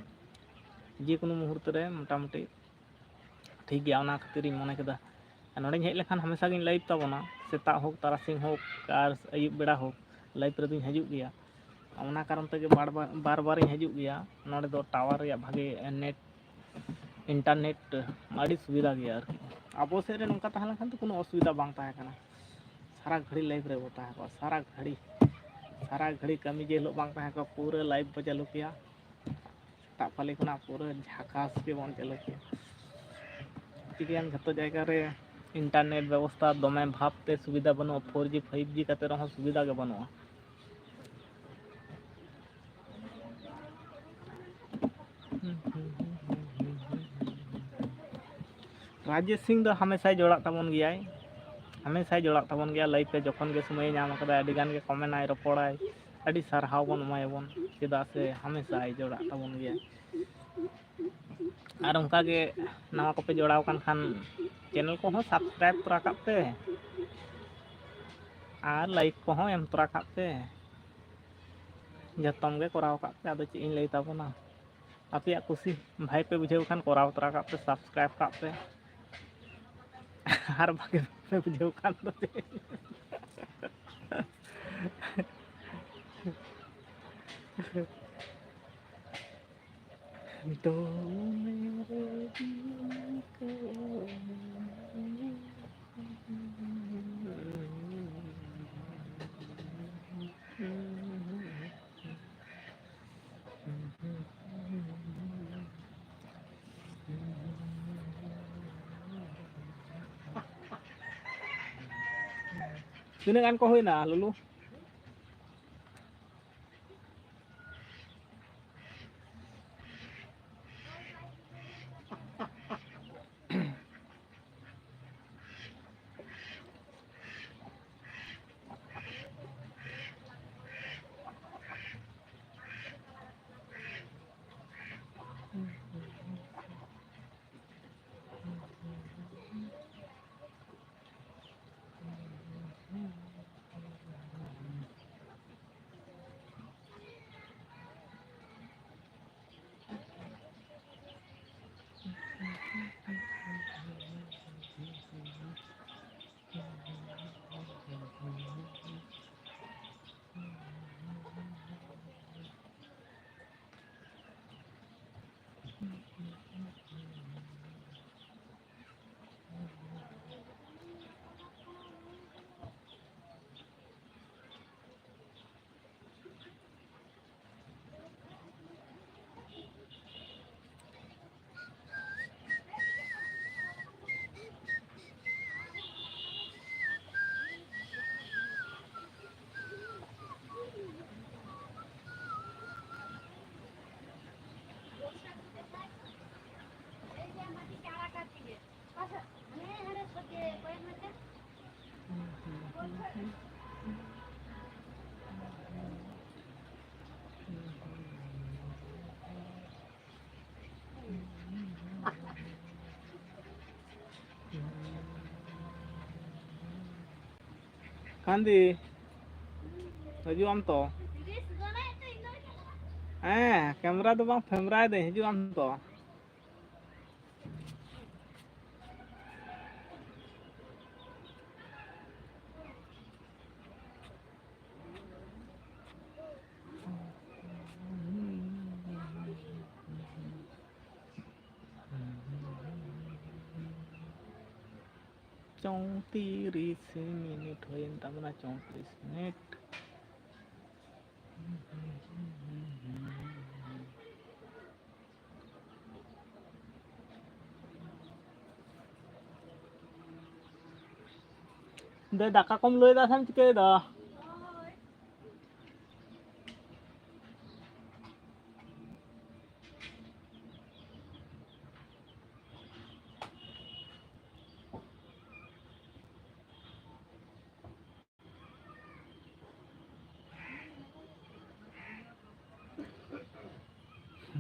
ᱡᱮ ᱠᱳᱱᱳ ᱢᱩᱦᱩᱨᱛᱚ ᱨᱮ ᱢᱚᱴᱟᱢᱩᱴᱤ ᱴᱷᱤᱠ ᱜᱮᱭᱟ, ᱚᱱᱟ ᱠᱷᱟᱹᱛᱤᱨᱤᱧ ᱢᱚᱱᱮ ᱠᱮᱫᱟ᱾ ᱟᱨ ᱱᱚᱰᱮᱧ ᱦᱮᱡ ᱞᱮᱠᱷᱟᱱ ᱦᱟᱢᱮᱥᱟ ᱜᱤᱧ ᱞᱟᱭᱤᱵᱷ ᱛᱟᱵᱚᱱᱟ, ᱥᱮᱛᱟᱜ ᱦᱳᱠ, ᱛᱟᱨᱟᱥᱤᱧ ᱦᱳᱠ ᱟᱨ ᱟᱹᱭᱩᱵ ᱵᱮᱲᱟ ᱦᱳᱠ, ᱞᱟᱭᱤᱵᱷ ᱨᱮᱫᱚᱧ ᱦᱤᱡᱩᱜ ᱜᱮᱭᱟ᱾ ᱚᱱᱟ ᱠᱟᱨᱚᱱ ᱛᱮᱜᱮ ᱵᱟᱨ ᱵᱟᱨ, ᱵᱟᱨ ᱵᱟᱨᱤᱧ ᱦᱤᱡᱩᱜ ᱜᱮᱭᱟ᱾ ᱱᱚᱰᱮ ᱫᱚ ᱴᱟᱣᱟᱨ ᱨᱮᱭᱟᱜ ᱵᱷᱟᱜᱮ ᱱᱮᱴ, ᱤᱱᱴᱟᱨᱱᱮᱴ ᱟᱹᱰᱤ ᱥᱩᱵᱤᱫᱷᱟ ᱜᱮᱭᱟ ᱟᱨᱠᱤ᱾ ᱟᱵᱚ ᱥᱮᱫ ᱨᱮ ᱱᱚᱝᱠᱟ ᱛᱟᱦᱮᱸ ᱞᱮᱱᱠᱷᱟᱱ ᱫᱚ ᱠᱳᱱᱳ ᱚᱥᱩᱵᱤᱫᱷᱟ ᱵᱟᱝ ᱛᱟᱦᱮᱸ ᱠᱟᱱᱟ᱾ ᱥᱟᱨᱟ ᱜᱷᱟᱹᱲᱤ ᱞᱟᱭᱤᱵᱷ ᱨᱮᱵᱚ ᱛᱟᱦᱮᱸ ᱠᱚᱜᱼᱟ, ᱥᱟᱨᱟ ᱜᱷᱟᱹᱲᱤ, ᱥᱟᱨᱟ ᱜᱷᱟᱹᱲᱤ ᱠᱟᱹᱢᱤ ᱡᱮ ᱦᱤᱞᱳᱜ ᱵᱟᱝ ᱛᱟᱦᱮᱸ ᱠᱚᱜᱼᱟ, ᱯᱩᱨᱟᱹ ᱞᱟᱭᱤᱵᱷ ᱵᱚ ᱪᱟᱹᱞᱩ ᱠᱮᱭᱟ᱾ ᱥᱮᱛᱟᱜ ᱯᱟᱹᱞᱤ ᱠᱷᱚᱱᱟᱜ ᱯᱩᱨᱟᱹ ᱡᱷᱟᱠᱟᱥ ᱜᱮᱵᱚᱱ ᱪᱟᱹᱞᱩ ᱠᱮᱭᱟ᱾ ᱪᱤᱠᱟᱹᱭᱟᱢ, ᱡᱷᱚᱛᱚ ᱡᱟᱭᱜᱟ ᱨᱮ ᱤᱱᱴᱟᱨᱱᱮᱴ ᱵᱮᱵᱚᱥᱛᱷᱟ ᱫᱚᱢᱮ ᱵᱷᱟᱵᱽ ᱛᱮ ᱥᱩᱵᱤᱫᱷᱟ ᱵᱟᱹᱱᱩᱜᱼᱟ, ᱯᱷᱳᱨ ᱡᱤ ᱯᱷᱟᱭᱤᱵᱷ ᱡᱤ ᱠᱟᱛᱮ ᱨᱮᱦᱚᱸ ᱥᱩᱵᱤᱫᱷᱟ ᱜᱮ ᱵᱟᱹᱱᱩᱜᱼᱟ᱾ ᱨᱟᱡᱮᱥ ᱥᱤᱝ ᱫᱚ ᱦᱟᱢᱮᱥᱟᱭ ᱡᱚᱲᱟᱜ ᱛᱟᱵᱚᱱ ᱜᱮᱭᱟᱭ, ᱦᱟᱢᱮᱥᱟᱭ ᱡᱚᱲᱟᱜ ᱛᱟᱵᱚᱱ ᱜᱮᱭᱟ᱾ ᱞᱟᱭᱤᱵᱷ ᱨᱮ ᱡᱚᱠᱷᱚᱱ ᱜᱮ ᱥᱚᱢᱚᱭᱮ ᱧᱟᱢ ᱠᱟᱫᱟ, ᱟᱹᱰᱤ ᱜᱟᱱ ᱜᱮ ᱠᱚᱢᱮᱱᱴ ᱟᱭ, ᱨᱚᱯᱚᱲᱟᱭ, ᱟᱹᱰᱤ ᱥᱟᱨᱦᱟᱣ ᱵᱚᱱ ᱮᱢᱟᱭᱟᱵᱚᱱ, ᱪᱮᱫᱟᱜ ᱥᱮ ᱦᱟᱢᱮᱥᱟᱭ ᱡᱚᱲᱟᱜ ᱛᱟᱵᱚᱱ ᱜᱮᱭᱟ᱾ ᱟᱨ ᱚᱱᱠᱟ ᱜᱮ ᱱᱟᱣᱟ ᱠᱚᱯᱮ ᱡᱚᱲᱟᱣ ᱟᱠᱟᱱ ᱠᱷᱟᱱ ᱪᱮᱱᱮᱞ ᱠᱚᱦᱚᱸ ᱥᱟᱵᱥᱠᱨᱟᱭᱤᱵᱽ ᱛᱚᱨᱟ ᱠᱟᱜ ᱯᱮ ᱟᱨ ᱞᱟᱭᱤᱠ ᱠᱚᱦᱚᱸ ᱮᱢ ᱛᱚᱨᱟ ᱠᱟᱜ ᱯᱮ᱾ ᱡᱚᱛᱚᱢ ᱜᱮ ᱠᱚᱨᱟᱣ ᱠᱟᱜ ᱯᱮ, ᱟᱫᱚ ᱪᱮᱫ ᱤᱧ ᱞᱟᱹᱭ ᱛᱟᱵᱚᱱᱟ᱾ ᱟᱯᱮᱭᱟᱜ ᱠᱩᱥᱤ, ᱵᱷᱟᱭ ᱯᱮ ᱵᱩᱡᱷᱟᱹᱣ ᱠᱷᱟᱱ ᱠᱚᱨᱟᱣ ᱛᱚᱨᱟ ᱠᱟᱜ ᱯᱮ, ᱥᱟᱵᱥᱠᱨᱟᱭᱤᱵᱽ ᱠᱟᱜ ᱯᱮ᱾ ᱟᱨ ᱵᱷᱟᱜᱮ ᱯᱮ ᱵᱩᱡᱷᱟᱹᱣ ᱠᱷᱟᱱ ᱫᱚ ᱪᱮᱫ? ᱫᱚ ᱢᱮᱨᱮ ᱫᱤᱞ ᱠᱟ ᱛᱤᱱᱟᱹᱜ ᱜᱟᱱ ᱠᱚ ᱦᱩᱭᱱᱟ, ᱞᱩᱞᱩ? ᱠᱟᱱᱫᱤ, ᱦᱤᱡᱩᱜ ᱟᱢ ᱛᱚ? ᱦᱮᱸ, ᱠᱮᱢᱨᱟ ᱫᱚ ᱵᱟᱝ, ᱯᱷᱮᱢᱨᱟᱭ ᱫᱟᱹᱧ, ᱦᱤᱡᱩᱜ ᱟᱢ ᱛᱚ? ᱪᱚᱝᱛᱤᱨᱤᱥ ᱢᱤᱱᱤᱴ ᱦᱩᱭᱮᱱ ᱛᱟᱵᱚᱱᱟ, ᱪᱚᱝᱛᱤᱨᱤᱥ ᱢᱤᱱᱤᱴ᱾ ᱫᱮ, ᱫᱟᱠᱟ ᱠᱚᱢ ᱞᱟᱹᱭ ᱫᱟ ᱥᱮᱢ ᱪᱤᱠᱟᱹᱭ ᱫᱟ?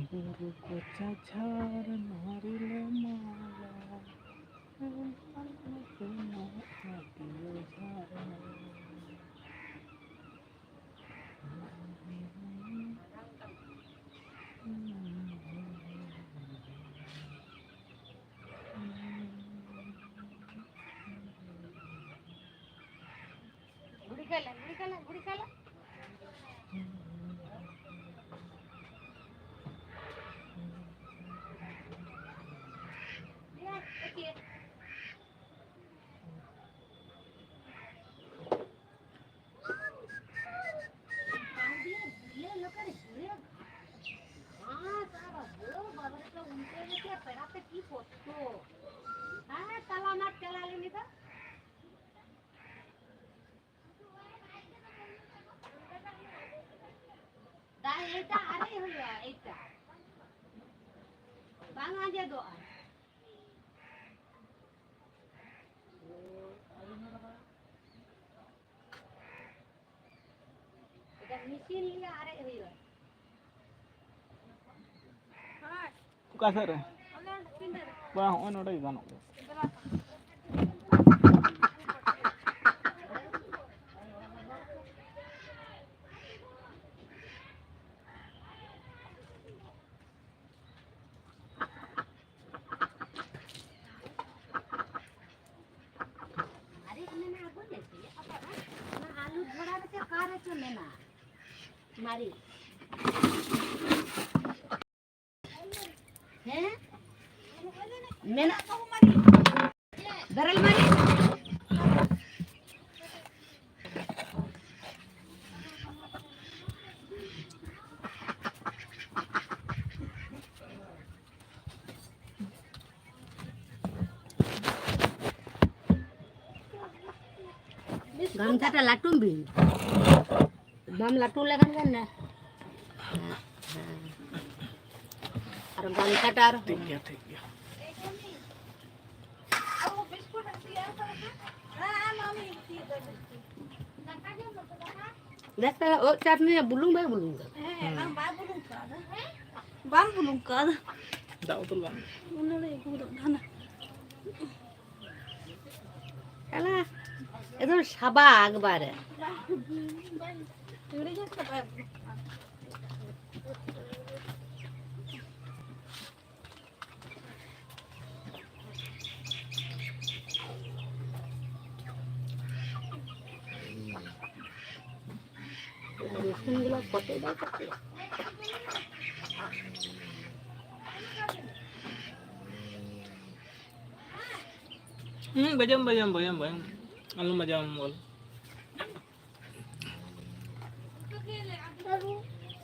ᱵᱩᱨᱩ ᱠᱚᱪᱟ ᱡᱷᱟᱲ ᱱᱟᱹᱨᱤ ᱞᱮ ᱢᱟᱞᱟ, ᱮᱱᱠᱷᱟᱱ ᱱᱚᱛᱮ ᱢᱟ ᱟᱹᱰᱤ ᱡᱷᱟᱲ᱾ ᱫᱟᱜ ᱮᱭᱴᱟ ᱟᱨᱮᱡ ᱦᱩᱭᱩᱜᱼᱟ, ᱮᱭᱴᱟ᱾ ᱵᱟᱝ ᱟᱸᱡᱮᱫᱚᱜᱼᱟ᱾ ᱮᱴᱟ ᱢᱮᱥᱤᱱ ᱞᱤᱭᱟ ᱟᱨᱮᱡ ᱦᱩᱭᱩᱜᱼᱟ᱾ ᱚᱠᱟ ᱥᱮᱫ ᱨᱮ? ᱵᱟᱝ, ᱦᱚᱸᱜᱼᱚᱭ ᱱᱚᱰᱮ ᱜᱮ ᱜᱟᱱᱚᱜ ᱜᱮᱭᱟ᱾ ᱟᱨᱮᱡ ᱢᱮᱱᱟᱜᱼᱟ, ᱵᱟᱹᱧ ᱟᱹᱜᱩᱭᱟ᱾ ᱚᱱᱟ ᱟᱞᱩ ᱡᱷᱚᱲᱟ ᱨᱮᱪᱚ ᱚᱠᱟ ᱨᱮᱪᱚ ᱢᱮᱱᱟᱜᱼᱟ ᱢᱟᱹᱨᱤᱪ᱾ ᱦᱮᱸ? ᱢᱮᱱᱟᱜ᱾ ᱵᱮᱨᱮᱞ ᱢᱟᱹᱨᱤᱪ᱾ ᱜᱟᱢᱪᱷᱟᱴᱟ ᱞᱟᱹᱴᱩᱢ ᱵᱤᱱ᱾ ᱵᱟᱢ ᱞᱟᱹᱴᱩ ᱞᱮᱠᱷᱟᱱ ᱜᱮ ᱱᱮ᱾ ᱟᱨ ᱜᱟᱢᱪᱷᱟᱴᱟ ᱟᱨ ᱴᱷᱤᱠ ᱜᱮᱭᱟ, ᱴᱷᱤᱠ ᱜᱮᱭᱟ᱾ ᱵᱮᱥ ᱛᱟᱦᱞᱮ ᱳᱫ ᱪᱟᱴᱱᱤ ᱨᱮ ᱵᱩᱞᱩᱝ ᱵᱟᱭ ᱵᱩᱞᱩᱝ ᱠᱟᱫᱟ? ᱦᱮᱸ, ᱵᱟᱝ, ᱵᱟᱭ ᱵᱩᱞᱩᱝ ᱠᱟᱫᱟ᱾ ᱵᱟᱢ ᱵᱩᱞᱩᱝ ᱠᱟᱫᱟ᱾ ᱫᱟᱜ ᱵᱚᱛᱚᱞ ᱵᱟᱝ᱾ ᱚᱱᱟ ᱞᱟᱹᱜᱤᱫ ᱜᱩᱨᱟᱹᱜ ᱠᱟᱱᱟ᱾ ᱟᱞᱟ, ᱮᱠᱫᱚᱢ ᱥᱟᱵᱟ ᱮᱠᱵᱟᱨᱮ᱾ ᱵᱟᱝ, ᱵᱟᱝ, ᱵᱟᱝ᱾ ᱪᱩᱲᱤ ᱜᱮ ᱥᱟᱵᱟ ᱮᱠᱫᱚᱢ᱾ ᱨᱚᱥᱩᱱ ᱜᱩᱞᱟ ᱠᱚᱴᱮᱡ ᱫᱟ ᱠᱟᱹᱴᱤᱡ᱾ ᱦᱩᱸ, ᱵᱟᱡᱟᱢ, ᱵᱟᱡᱟᱢ, ᱵᱟᱡᱟᱢ, ᱵᱟᱡᱟᱢ᱾ ᱟᱞᱚᱢ ᱵᱟᱡᱟᱣᱟ ᱢᱳᱵᱟᱭᱤᱞ᱾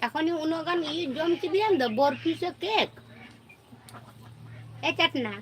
ᱮᱠᱷᱚᱱ ᱩᱱᱟᱹᱜ ᱜᱟᱱ ᱤᱭᱟᱹ ᱡᱚᱢ ᱠᱮᱫᱮᱭᱟᱢ ᱫᱚ, ᱵᱚᱨᱯᱷᱤ ᱥᱮ ᱠᱮᱠ? ᱮ ᱪᱟᱴᱱᱟ᱾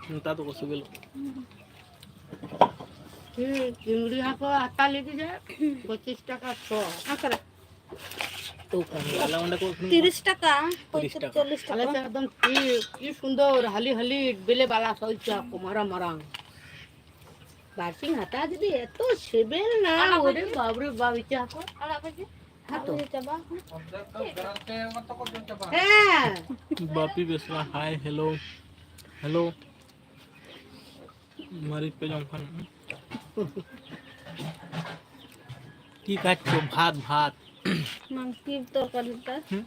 ᱱᱮᱛᱟᱨ ᱫᱚᱠᱚ ᱥᱤᱵᱤᱞ᱾ ᱦᱩᱸ, ᱪᱤᱝᱲᱤ ᱦᱟᱹᱠᱩ ᱦᱟᱛᱟᱣ ᱞᱟᱹᱜᱤᱫ ᱡᱮ ᱯᱚᱸᱪᱤᱥ ᱴᱟᱠᱟ ᱥᱚ᱾ ᱚᱠᱟᱨᱮ? ᱛᱚ, ᱚᱠᱟᱨᱮ? ᱟᱞᱮ ᱚᱸᱰᱮ ᱠᱚ ᱟᱹᱠᱷᱨᱤᱧ ᱠᱚᱣᱟ᱾ ᱛᱤᱨᱤᱥ ᱴᱟᱠᱟ, ᱛᱤᱨᱤᱥ ᱴᱟᱠᱟ᱾ ᱪᱚᱞᱞᱤᱥ ᱟᱞᱮ ᱴᱟᱠᱟ᱾ ᱥᱮᱫ ᱮᱠᱫᱚᱢ ᱠᱤ, ᱠᱤ ᱥᱩᱱᱫᱚᱨ, ᱦᱟᱹᱞᱤ ᱦᱟᱹᱞᱤ, ᱵᱮᱞᱮ ᱵᱟᱞᱟ ᱥᱚ ᱤᱪᱪᱷᱟ ᱠᱚ, ᱢᱟᱨᱟᱝ ᱢᱟᱨᱟᱝ᱾ ᱵᱟᱨᱥᱤᱧ ᱦᱟᱛᱟᱣ ᱠᱮᱫᱮ, ᱮᱛᱚ ᱥᱤᱵᱤᱞ ᱱᱟ, ᱟᱲᱟᱜ ᱳᱨᱮ ᱵᱷᱟᱹᱡᱤ᱾ ᱵᱟᱵᱨᱮ ᱵᱟᱵ, ᱤᱪᱪᱷᱟ ᱠᱚ᱾ ᱟᱲᱟᱜ ᱵᱷᱟᱹᱡᱤ᱾ ᱦᱮᱸ ᱛᱚ᱾ ᱦᱮᱸ᱾ ᱵᱟᱯᱤ ᱵᱮᱥᱨᱟ, ᱦᱟᱭ, ᱦᱮᱞᱳ, ᱦᱮᱞᱳ᱾ ᱢᱟᱹᱨᱤᱪ ᱯᱮ ᱡᱚᱢ ᱠᱷᱟᱱ᱾ ᱠᱤ ᱠᱟᱪ ᱠᱚ ᱵᱷᱟᱛ, ᱵᱷᱟᱛ᱾ ᱢᱟᱝ ᱛᱤ ᱛᱚᱨᱠᱟᱨᱤ ᱛᱟ᱾ ᱦᱩᱸ?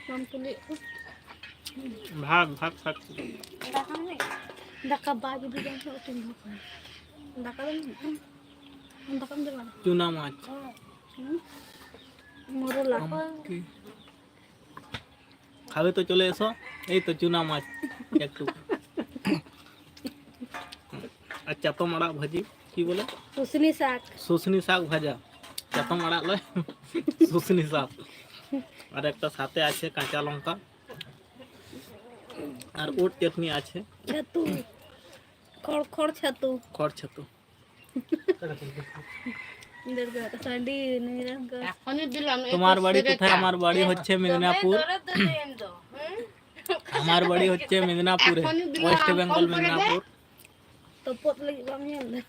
ᱢᱟᱝ ᱛᱩᱞᱤ ᱠᱚ᱾ ᱵᱷᱟᱛ, ᱵᱷᱟᱛ, ᱵᱷᱟᱛ᱾ ᱫᱟᱠᱟ ᱵᱟᱭ ᱡᱩᱫᱤ ᱡᱚᱢ ᱠᱷᱟᱱ ᱩᱛᱩ ᱢᱮ᱾ ᱫᱟᱠᱟ ᱫᱚ ᱫᱟᱠᱟᱢ ᱡᱚᱢᱟ? ᱪᱩᱱᱟ ᱢᱟᱪ᱾ ᱦᱩᱸ? ᱢᱚᱨᱚᱞᱟ᱾ ᱟᱢ ᱠᱤ? খাবে তো চলে এসো। এই তো চুনা মাছ একটু। আর চাতম আড়াগ ভাজি, কি বলে? শুশনি শাক। শুশনি শাক ভাজা। চাতম আড়াগ লয়, শুশনি শাক। আর একটা সাথে আছে কাঁচা লঙ্কা। আর ওট চাটনি আছে। ছাতু। খড় খড় ছাতু। খড় ছাতু। এখনই দিলাম, এই তো তোমার বাড়ি সেরেটা। কোথায়? আমার বাড়ি হচ্ছে মেদিনীপুর। আমার বাড়ি হচ্ছে মেদিনীপুরে, ওয়েস্ট বেঙ্গল, মেদিনীপুর। ᱛᱚᱯᱚᱫ ᱞᱟᱹᱜᱤᱫ ᱵᱟᱢ ᱧᱮᱞ ᱮᱫᱟ?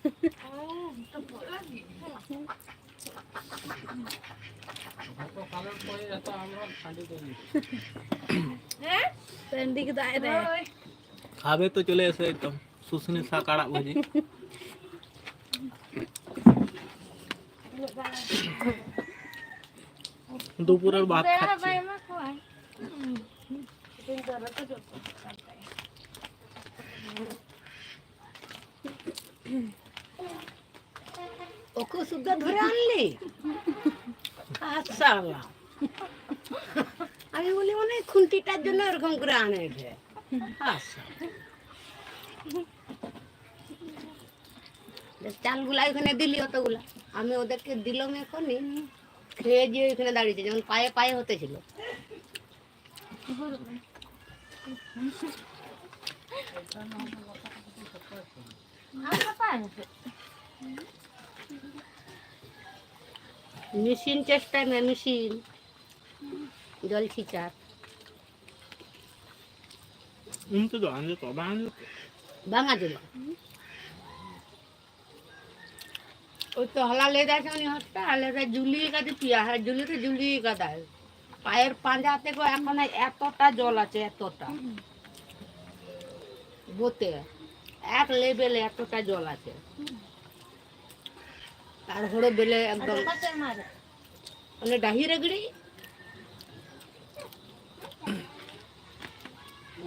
ᱦᱮᱸ? ᱥᱟᱺᱰᱤ ᱜᱮ ᱫᱟᱜ ᱮᱫᱟᱭ᱾ খাবে তো চলে এসো একদম। শুশনি শাক আড়াগ ভাজি। দুপুরের ভাত খাচ্ছি। ওকে শুদ্ধ ধরে আনলি? আচ্ছা। আমি বলি, মানে, খুন্তিটার জন্য এরকম করে আনে একে। আচ্ছা। বেশ, চালগুলা এখানে দিলি অতগুলা। আমি ওদেরকে দিলাম এখনই। খেয়ে দিয়ে এখানে দাঁড়িয়েছে, যেমন পায়ে পায়ে হতে ছিল। মেশিন চেষ্টা নেই, মেশিন। জল ছিটার। ᱩᱱᱠᱩ ᱫᱚ ᱟᱸᱡᱮᱫᱚᱜ ᱵᱟᱝ ᱟᱸᱡᱮᱫᱚᱜ᱾ ᱵᱟᱝ ᱟᱸᱡᱮᱫᱚᱜ᱾ ওই তো হালা লেদার সঙ্গে হচ্ছে, আর লেদার ঝুলিয়ে কাটে পিয়া, হ্যাঁ, ঝুলিয়ে তো ঝুলিয়ে কাটায়। পায়ের পাঁজা থেকে এখন এতটা জল আছে, এতটা। বোতে এক লেভেলে এতটা জল আছে। আর হড়ো বেলে একদম, মানে, ডাহি রেগড়ি।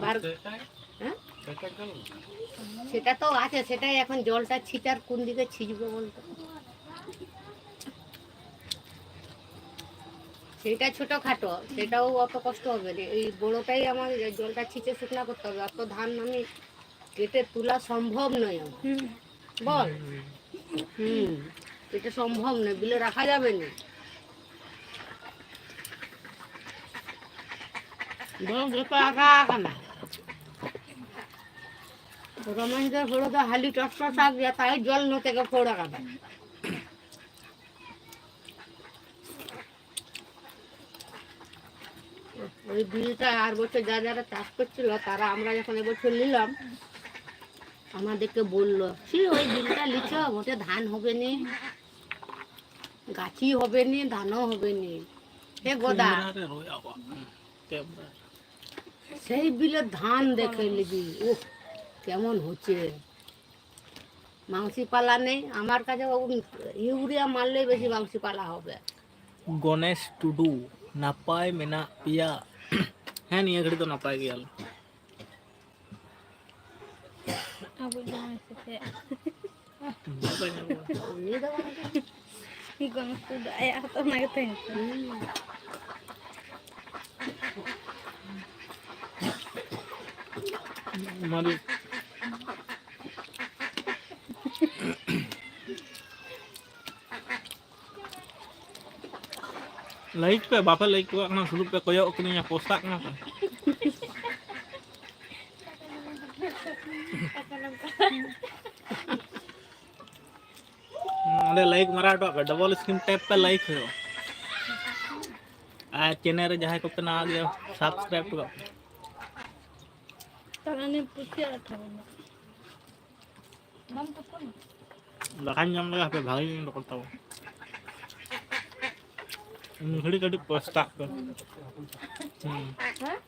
বার, হ্যাঁ? সেটা তো আছে, সেটাই এখন জলটা ছিটার কোন দিকে ছিটবো বলতো? সেটা ছোটখাটো, সেটাও অত কষ্ট হবে না। এই বড়টাই আমার জলটা ছিঁচে শুকনা করতে হবে, অত ধান আমি কেটে তোলা সম্ভব নয় আমার। হুম। বল। হুম। এটা সম্ভব নয়, বিলে রাখা যাবে না। বরং যত আঁকা আঁকা না। রমেশদের হলো তো হালি টস টস আঁক দিয়া, তাই জল নতে কে ফোড়া কাটা। ওই বিলটা আর বছর যা যারা চাষ করছিল, তারা আমরা যখন এবছর নিলাম, আমাদেরকে বললো, "কি ওই বিলটা লিছ, ওতে ধান হবে নি, গাছি হবে নি, ধানও হবে নি।" এ গোদা, সেই বিলে ধান দেখে নিবি, উফ, কেমন হচ্ছে। মাংসি পালা নেই আমার কাছে, ও ইউরিয়া মারলেই বেশি মাংসি পালা হবে। গণেশ ᱴᱩᱰᱩ, ᱱᱟᱯᱟᱭ ᱢᱮᱱᱟᱜ ᱯᱮᱭᱟ? ᱦᱮᱸ, ᱱᱤᱭᱟᱹ ᱜᱷᱟᱹᱲᱤᱡ ᱫᱚ ᱱᱟᱯᱟᱭ ᱜᱮᱭᱟᱞᱮ᱾ ᱟᱵᱚ ᱡᱟᱶᱟᱭ ᱥᱮ ᱪᱮᱫ? ᱩᱱᱤ ᱫᱚ ᱵᱟᱝ ᱠᱟᱱᱟ᱾ ᱜᱚᱱᱚᱝ ᱫᱚ ᱟᱭᱟᱜ ᱦᱚᱸᱛᱚ ᱚᱱᱟ ᱜᱮ ᱛᱟᱦᱮᱸ ᱠᱟᱱᱟ᱾ ᱦᱩᱸ᱾ ᱢᱟᱹᱨᱤᱪ᱾ ᱞᱟᱭᱤᱠ ᱯᱮ, ᱵᱟᱯᱮ ᱞᱟᱭᱤᱠ ᱠᱚᱣᱟᱜ ᱠᱟᱱᱟ, ᱥᱩᱫᱷᱩ ᱯᱮ ᱠᱚᱭᱚᱜ ᱠᱟᱹᱫᱤᱧᱟ, ᱯᱳᱥᱴᱟᱜ ᱠᱟᱱᱟ ᱯᱮ᱾ ᱚᱸᱰᱮ ᱞᱟᱭᱤᱠ ᱢᱟᱨᱟ ᱦᱚᱴᱚ ᱠᱟᱜ ᱯᱮ, ᱰᱚᱵᱚᱞ ᱥᱠᱨᱤᱱ ᱴᱮᱯ ᱯᱮ, ᱞᱟᱭᱤᱠ ᱦᱩᱭᱩᱜᱼᱟ᱾ ᱟᱨ ᱪᱮᱱᱮᱞ ᱨᱮ ᱡᱟᱦᱟᱸᱭ ᱠᱚᱯᱮ ᱱᱟᱣᱟ ᱜᱮᱭᱟ, ᱥᱟᱵᱥᱠᱨᱟᱭᱤᱵ ᱦᱚᱴᱚ ᱠᱟᱜ ᱯᱮ᱾ ᱛᱟᱦᱞᱮ ᱩᱱᱤ ᱯᱩᱪᱷᱤ ᱟᱨ ᱴᱷᱮᱱ ᱵᱟᱢ ᱛᱩᱯᱩᱱᱟ? ᱫᱟᱠᱟᱧ ᱡᱚᱢ ᱞᱮᱜᱟ ᱦᱟᱯᱮ, ᱵᱷᱟᱜᱮ ᱜᱤᱧ ᱨᱚᱲ ᱛᱟᱵᱚᱱ᱾ ᱩᱱ ᱜᱷᱟᱹᱲᱤ ᱠᱟᱹᱴᱤᱡ ᱯᱚᱥᱛᱟᱜ ᱯᱮ᱾ ᱦᱩᱸ᱾ ᱦᱮᱸ?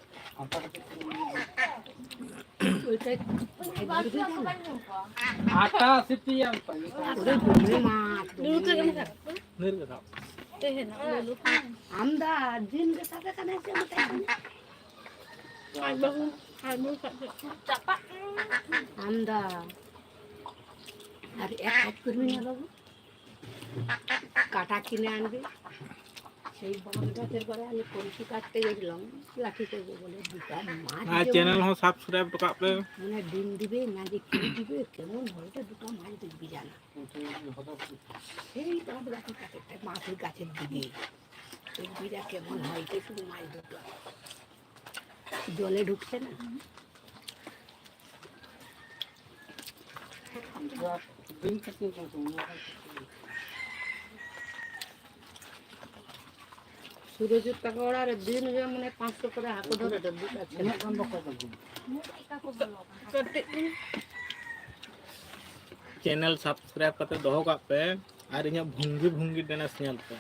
ᱟᱴᱟ ᱥᱤᱯᱤᱭᱟᱢ ᱯᱟᱹᱭ᱾ ᱚᱸᱰᱮ ᱫᱚᱢᱮ ᱢᱟᱴ, ᱫᱚᱢᱮ᱾ ᱰᱷᱮᱨ ᱜᱮ ᱫᱟᱜ᱾ ᱛᱮᱦᱮᱧ ᱞᱚᱞᱚ᱾ ᱟᱢᱫᱟ ᱫᱤᱱ ᱜᱮ ᱥᱟᱵᱮ ᱠᱟᱱᱟ ᱥᱮ ᱢᱤᱫᱴᱟᱝ? ᱟᱡ ᱵᱟᱹᱦᱩ, ᱟᱡ ᱵᱟᱹᱦᱩ ᱥᱟᱵ ᱠᱮᱫ ᱠᱚᱣᱟ᱾ ᱟᱢᱫᱟ᱾ ᱟᱨ ᱮᱠ ᱠᱟᱡᱽ ᱠᱚᱨᱢᱤ ᱧᱮᱞ ᱟᱵᱚ᱾ ᱠᱟᱴᱟ ᱠᱤᱱᱮ ᱟᱱᱵᱤ᱾ এই বন্ধ গাছের পরে আমি কলসি কাটতে গেছিলাম, লাঠি করবো বলে দুটো মাছ আর যেমন চ্যানেল হন সাবস্ক্রাইব ᱴᱚ ᱠᱟᱜ ᱯᱮ। মানে ডিম দিবে, না যে কি দিবে, কেমন হয়েছে দুটো মাছ দেখবি জানা। সেই বন্ধ গাছের কাছে একটা মাছের গাছের দিকে দেখবি না কেমন হয়েছে শুধু মাছ দুটো। জলে ঢুকছে না। ᱥᱩᱨᱚᱡᱤᱛ ᱛᱟᱠᱚ ᱚᱲᱟᱜ ᱨᱮ ᱫᱤᱱ ᱜᱮ ᱢᱟᱱᱮ ᱯᱟᱸᱪᱥᱚ ᱠᱚᱨᱮ ᱦᱟᱹᱠᱩ ᱫᱷᱚᱨᱚ ᱫᱚ ᱫᱩᱲᱩᱵ ᱟᱠᱟᱱᱟ᱾ ᱠᱟᱹᱴᱤᱡ ᱪᱮᱱᱮᱞ ᱥᱟᱵᱥᱠᱨᱟᱭᱤᱵ ᱠᱟᱛᱮ ᱫᱚᱦᱚ ᱠᱟᱜ ᱯᱮ ᱟᱨ ᱤᱧᱟᱹᱜ ᱵᱷᱚᱝᱜᱤ ᱵᱷᱚᱝᱜᱤ ᱰᱮᱱᱥ ᱧᱮᱞ ᱯᱮ᱾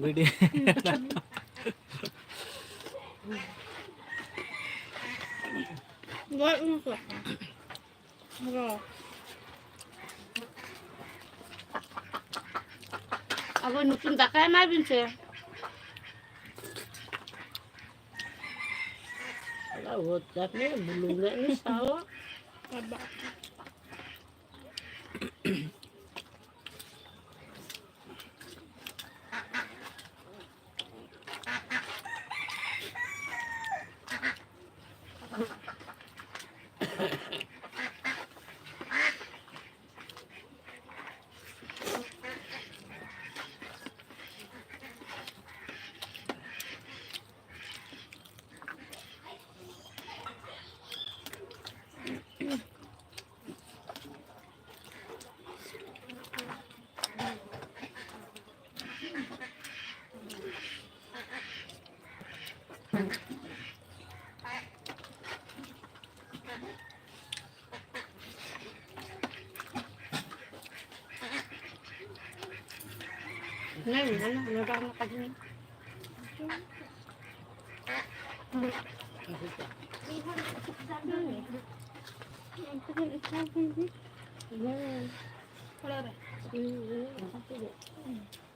ᱵᱷᱤᱰᱤᱭᱳ᱾ ᱜᱚᱡ ᱩᱱᱠᱩ᱾ ᱟᱵᱚ ᱱᱩᱠᱤᱱ ᱫᱟᱠᱟ ᱮᱢᱟᱭ ᱵᱤᱱ ᱥᱮ᱾ ᱟᱫᱚ ᱵᱷᱚᱨᱛᱟ ᱯᱮ, ᱵᱩᱞᱩᱝ ᱨᱮ ᱢᱮᱥᱟᱣᱟ᱾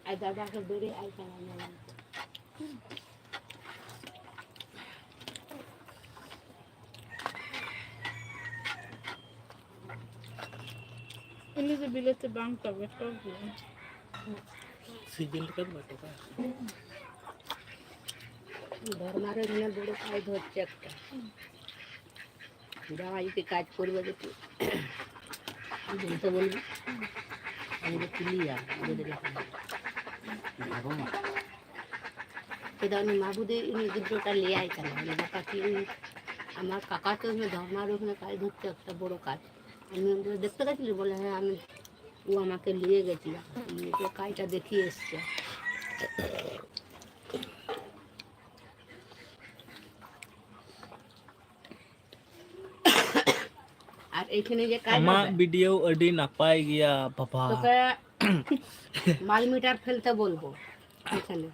ᱟᱡ ᱫᱟᱫᱟ ᱠᱚ ᱫᱟᱹᱲᱮ ᱟᱭ ᱠᱟᱱᱟ ᱧᱮᱞ᱾ ᱩᱱᱤ ᱫᱚ ᱵᱤᱞᱟᱹᱛᱤ ᱵᱟᱝ ᱛᱟᱵᱮ, ᱴᱚᱠ ᱜᱮᱭᱟ᱾ দিন থেকে বাটে। ধর্মারে মানে বড় কাজ ধরছে একটা। জামাই যদি কাজ করবে দেখি, বলতে বলবি। আমি তো তুলিয়া, ওদের এখানে। ᱪᱮᱫᱟᱜ ᱩᱱᱤ ᱢᱟᱹᱜᱩ ᱫᱚ ᱩᱱᱤ ᱜᱤᱫᱽᱨᱟᱹᱴᱟ ᱞᱟᱹᱭᱟᱭ ᱠᱟᱱᱟ, ᱵᱚᱞᱮ, "ᱵᱟᱯᱟ, তুই আমার কাকা তো ওখানে ধর্মার ওখানে কাজ ধরছে একটা বড় কাজ।" আমি বলে, "দেখতে গেছিলি?" বলে, "হ্যাঁ, আমি, ও আমাকে নিয়ে গেছিল।" আমি তো কাজটা দেখিয়ে এসছে। আর এখানে যে কাজ ᱟᱢᱟᱜ হবে, ᱵᱷᱤᱰᱤᱭᱳ ᱟᱹᱰᱤ ᱱᱟᱯᱟᱭ ᱜᱮᱭᱟ ᱵᱟᱵᱟ᱾ তোকে মাল মিটার ফেলতে বলবো এখানে।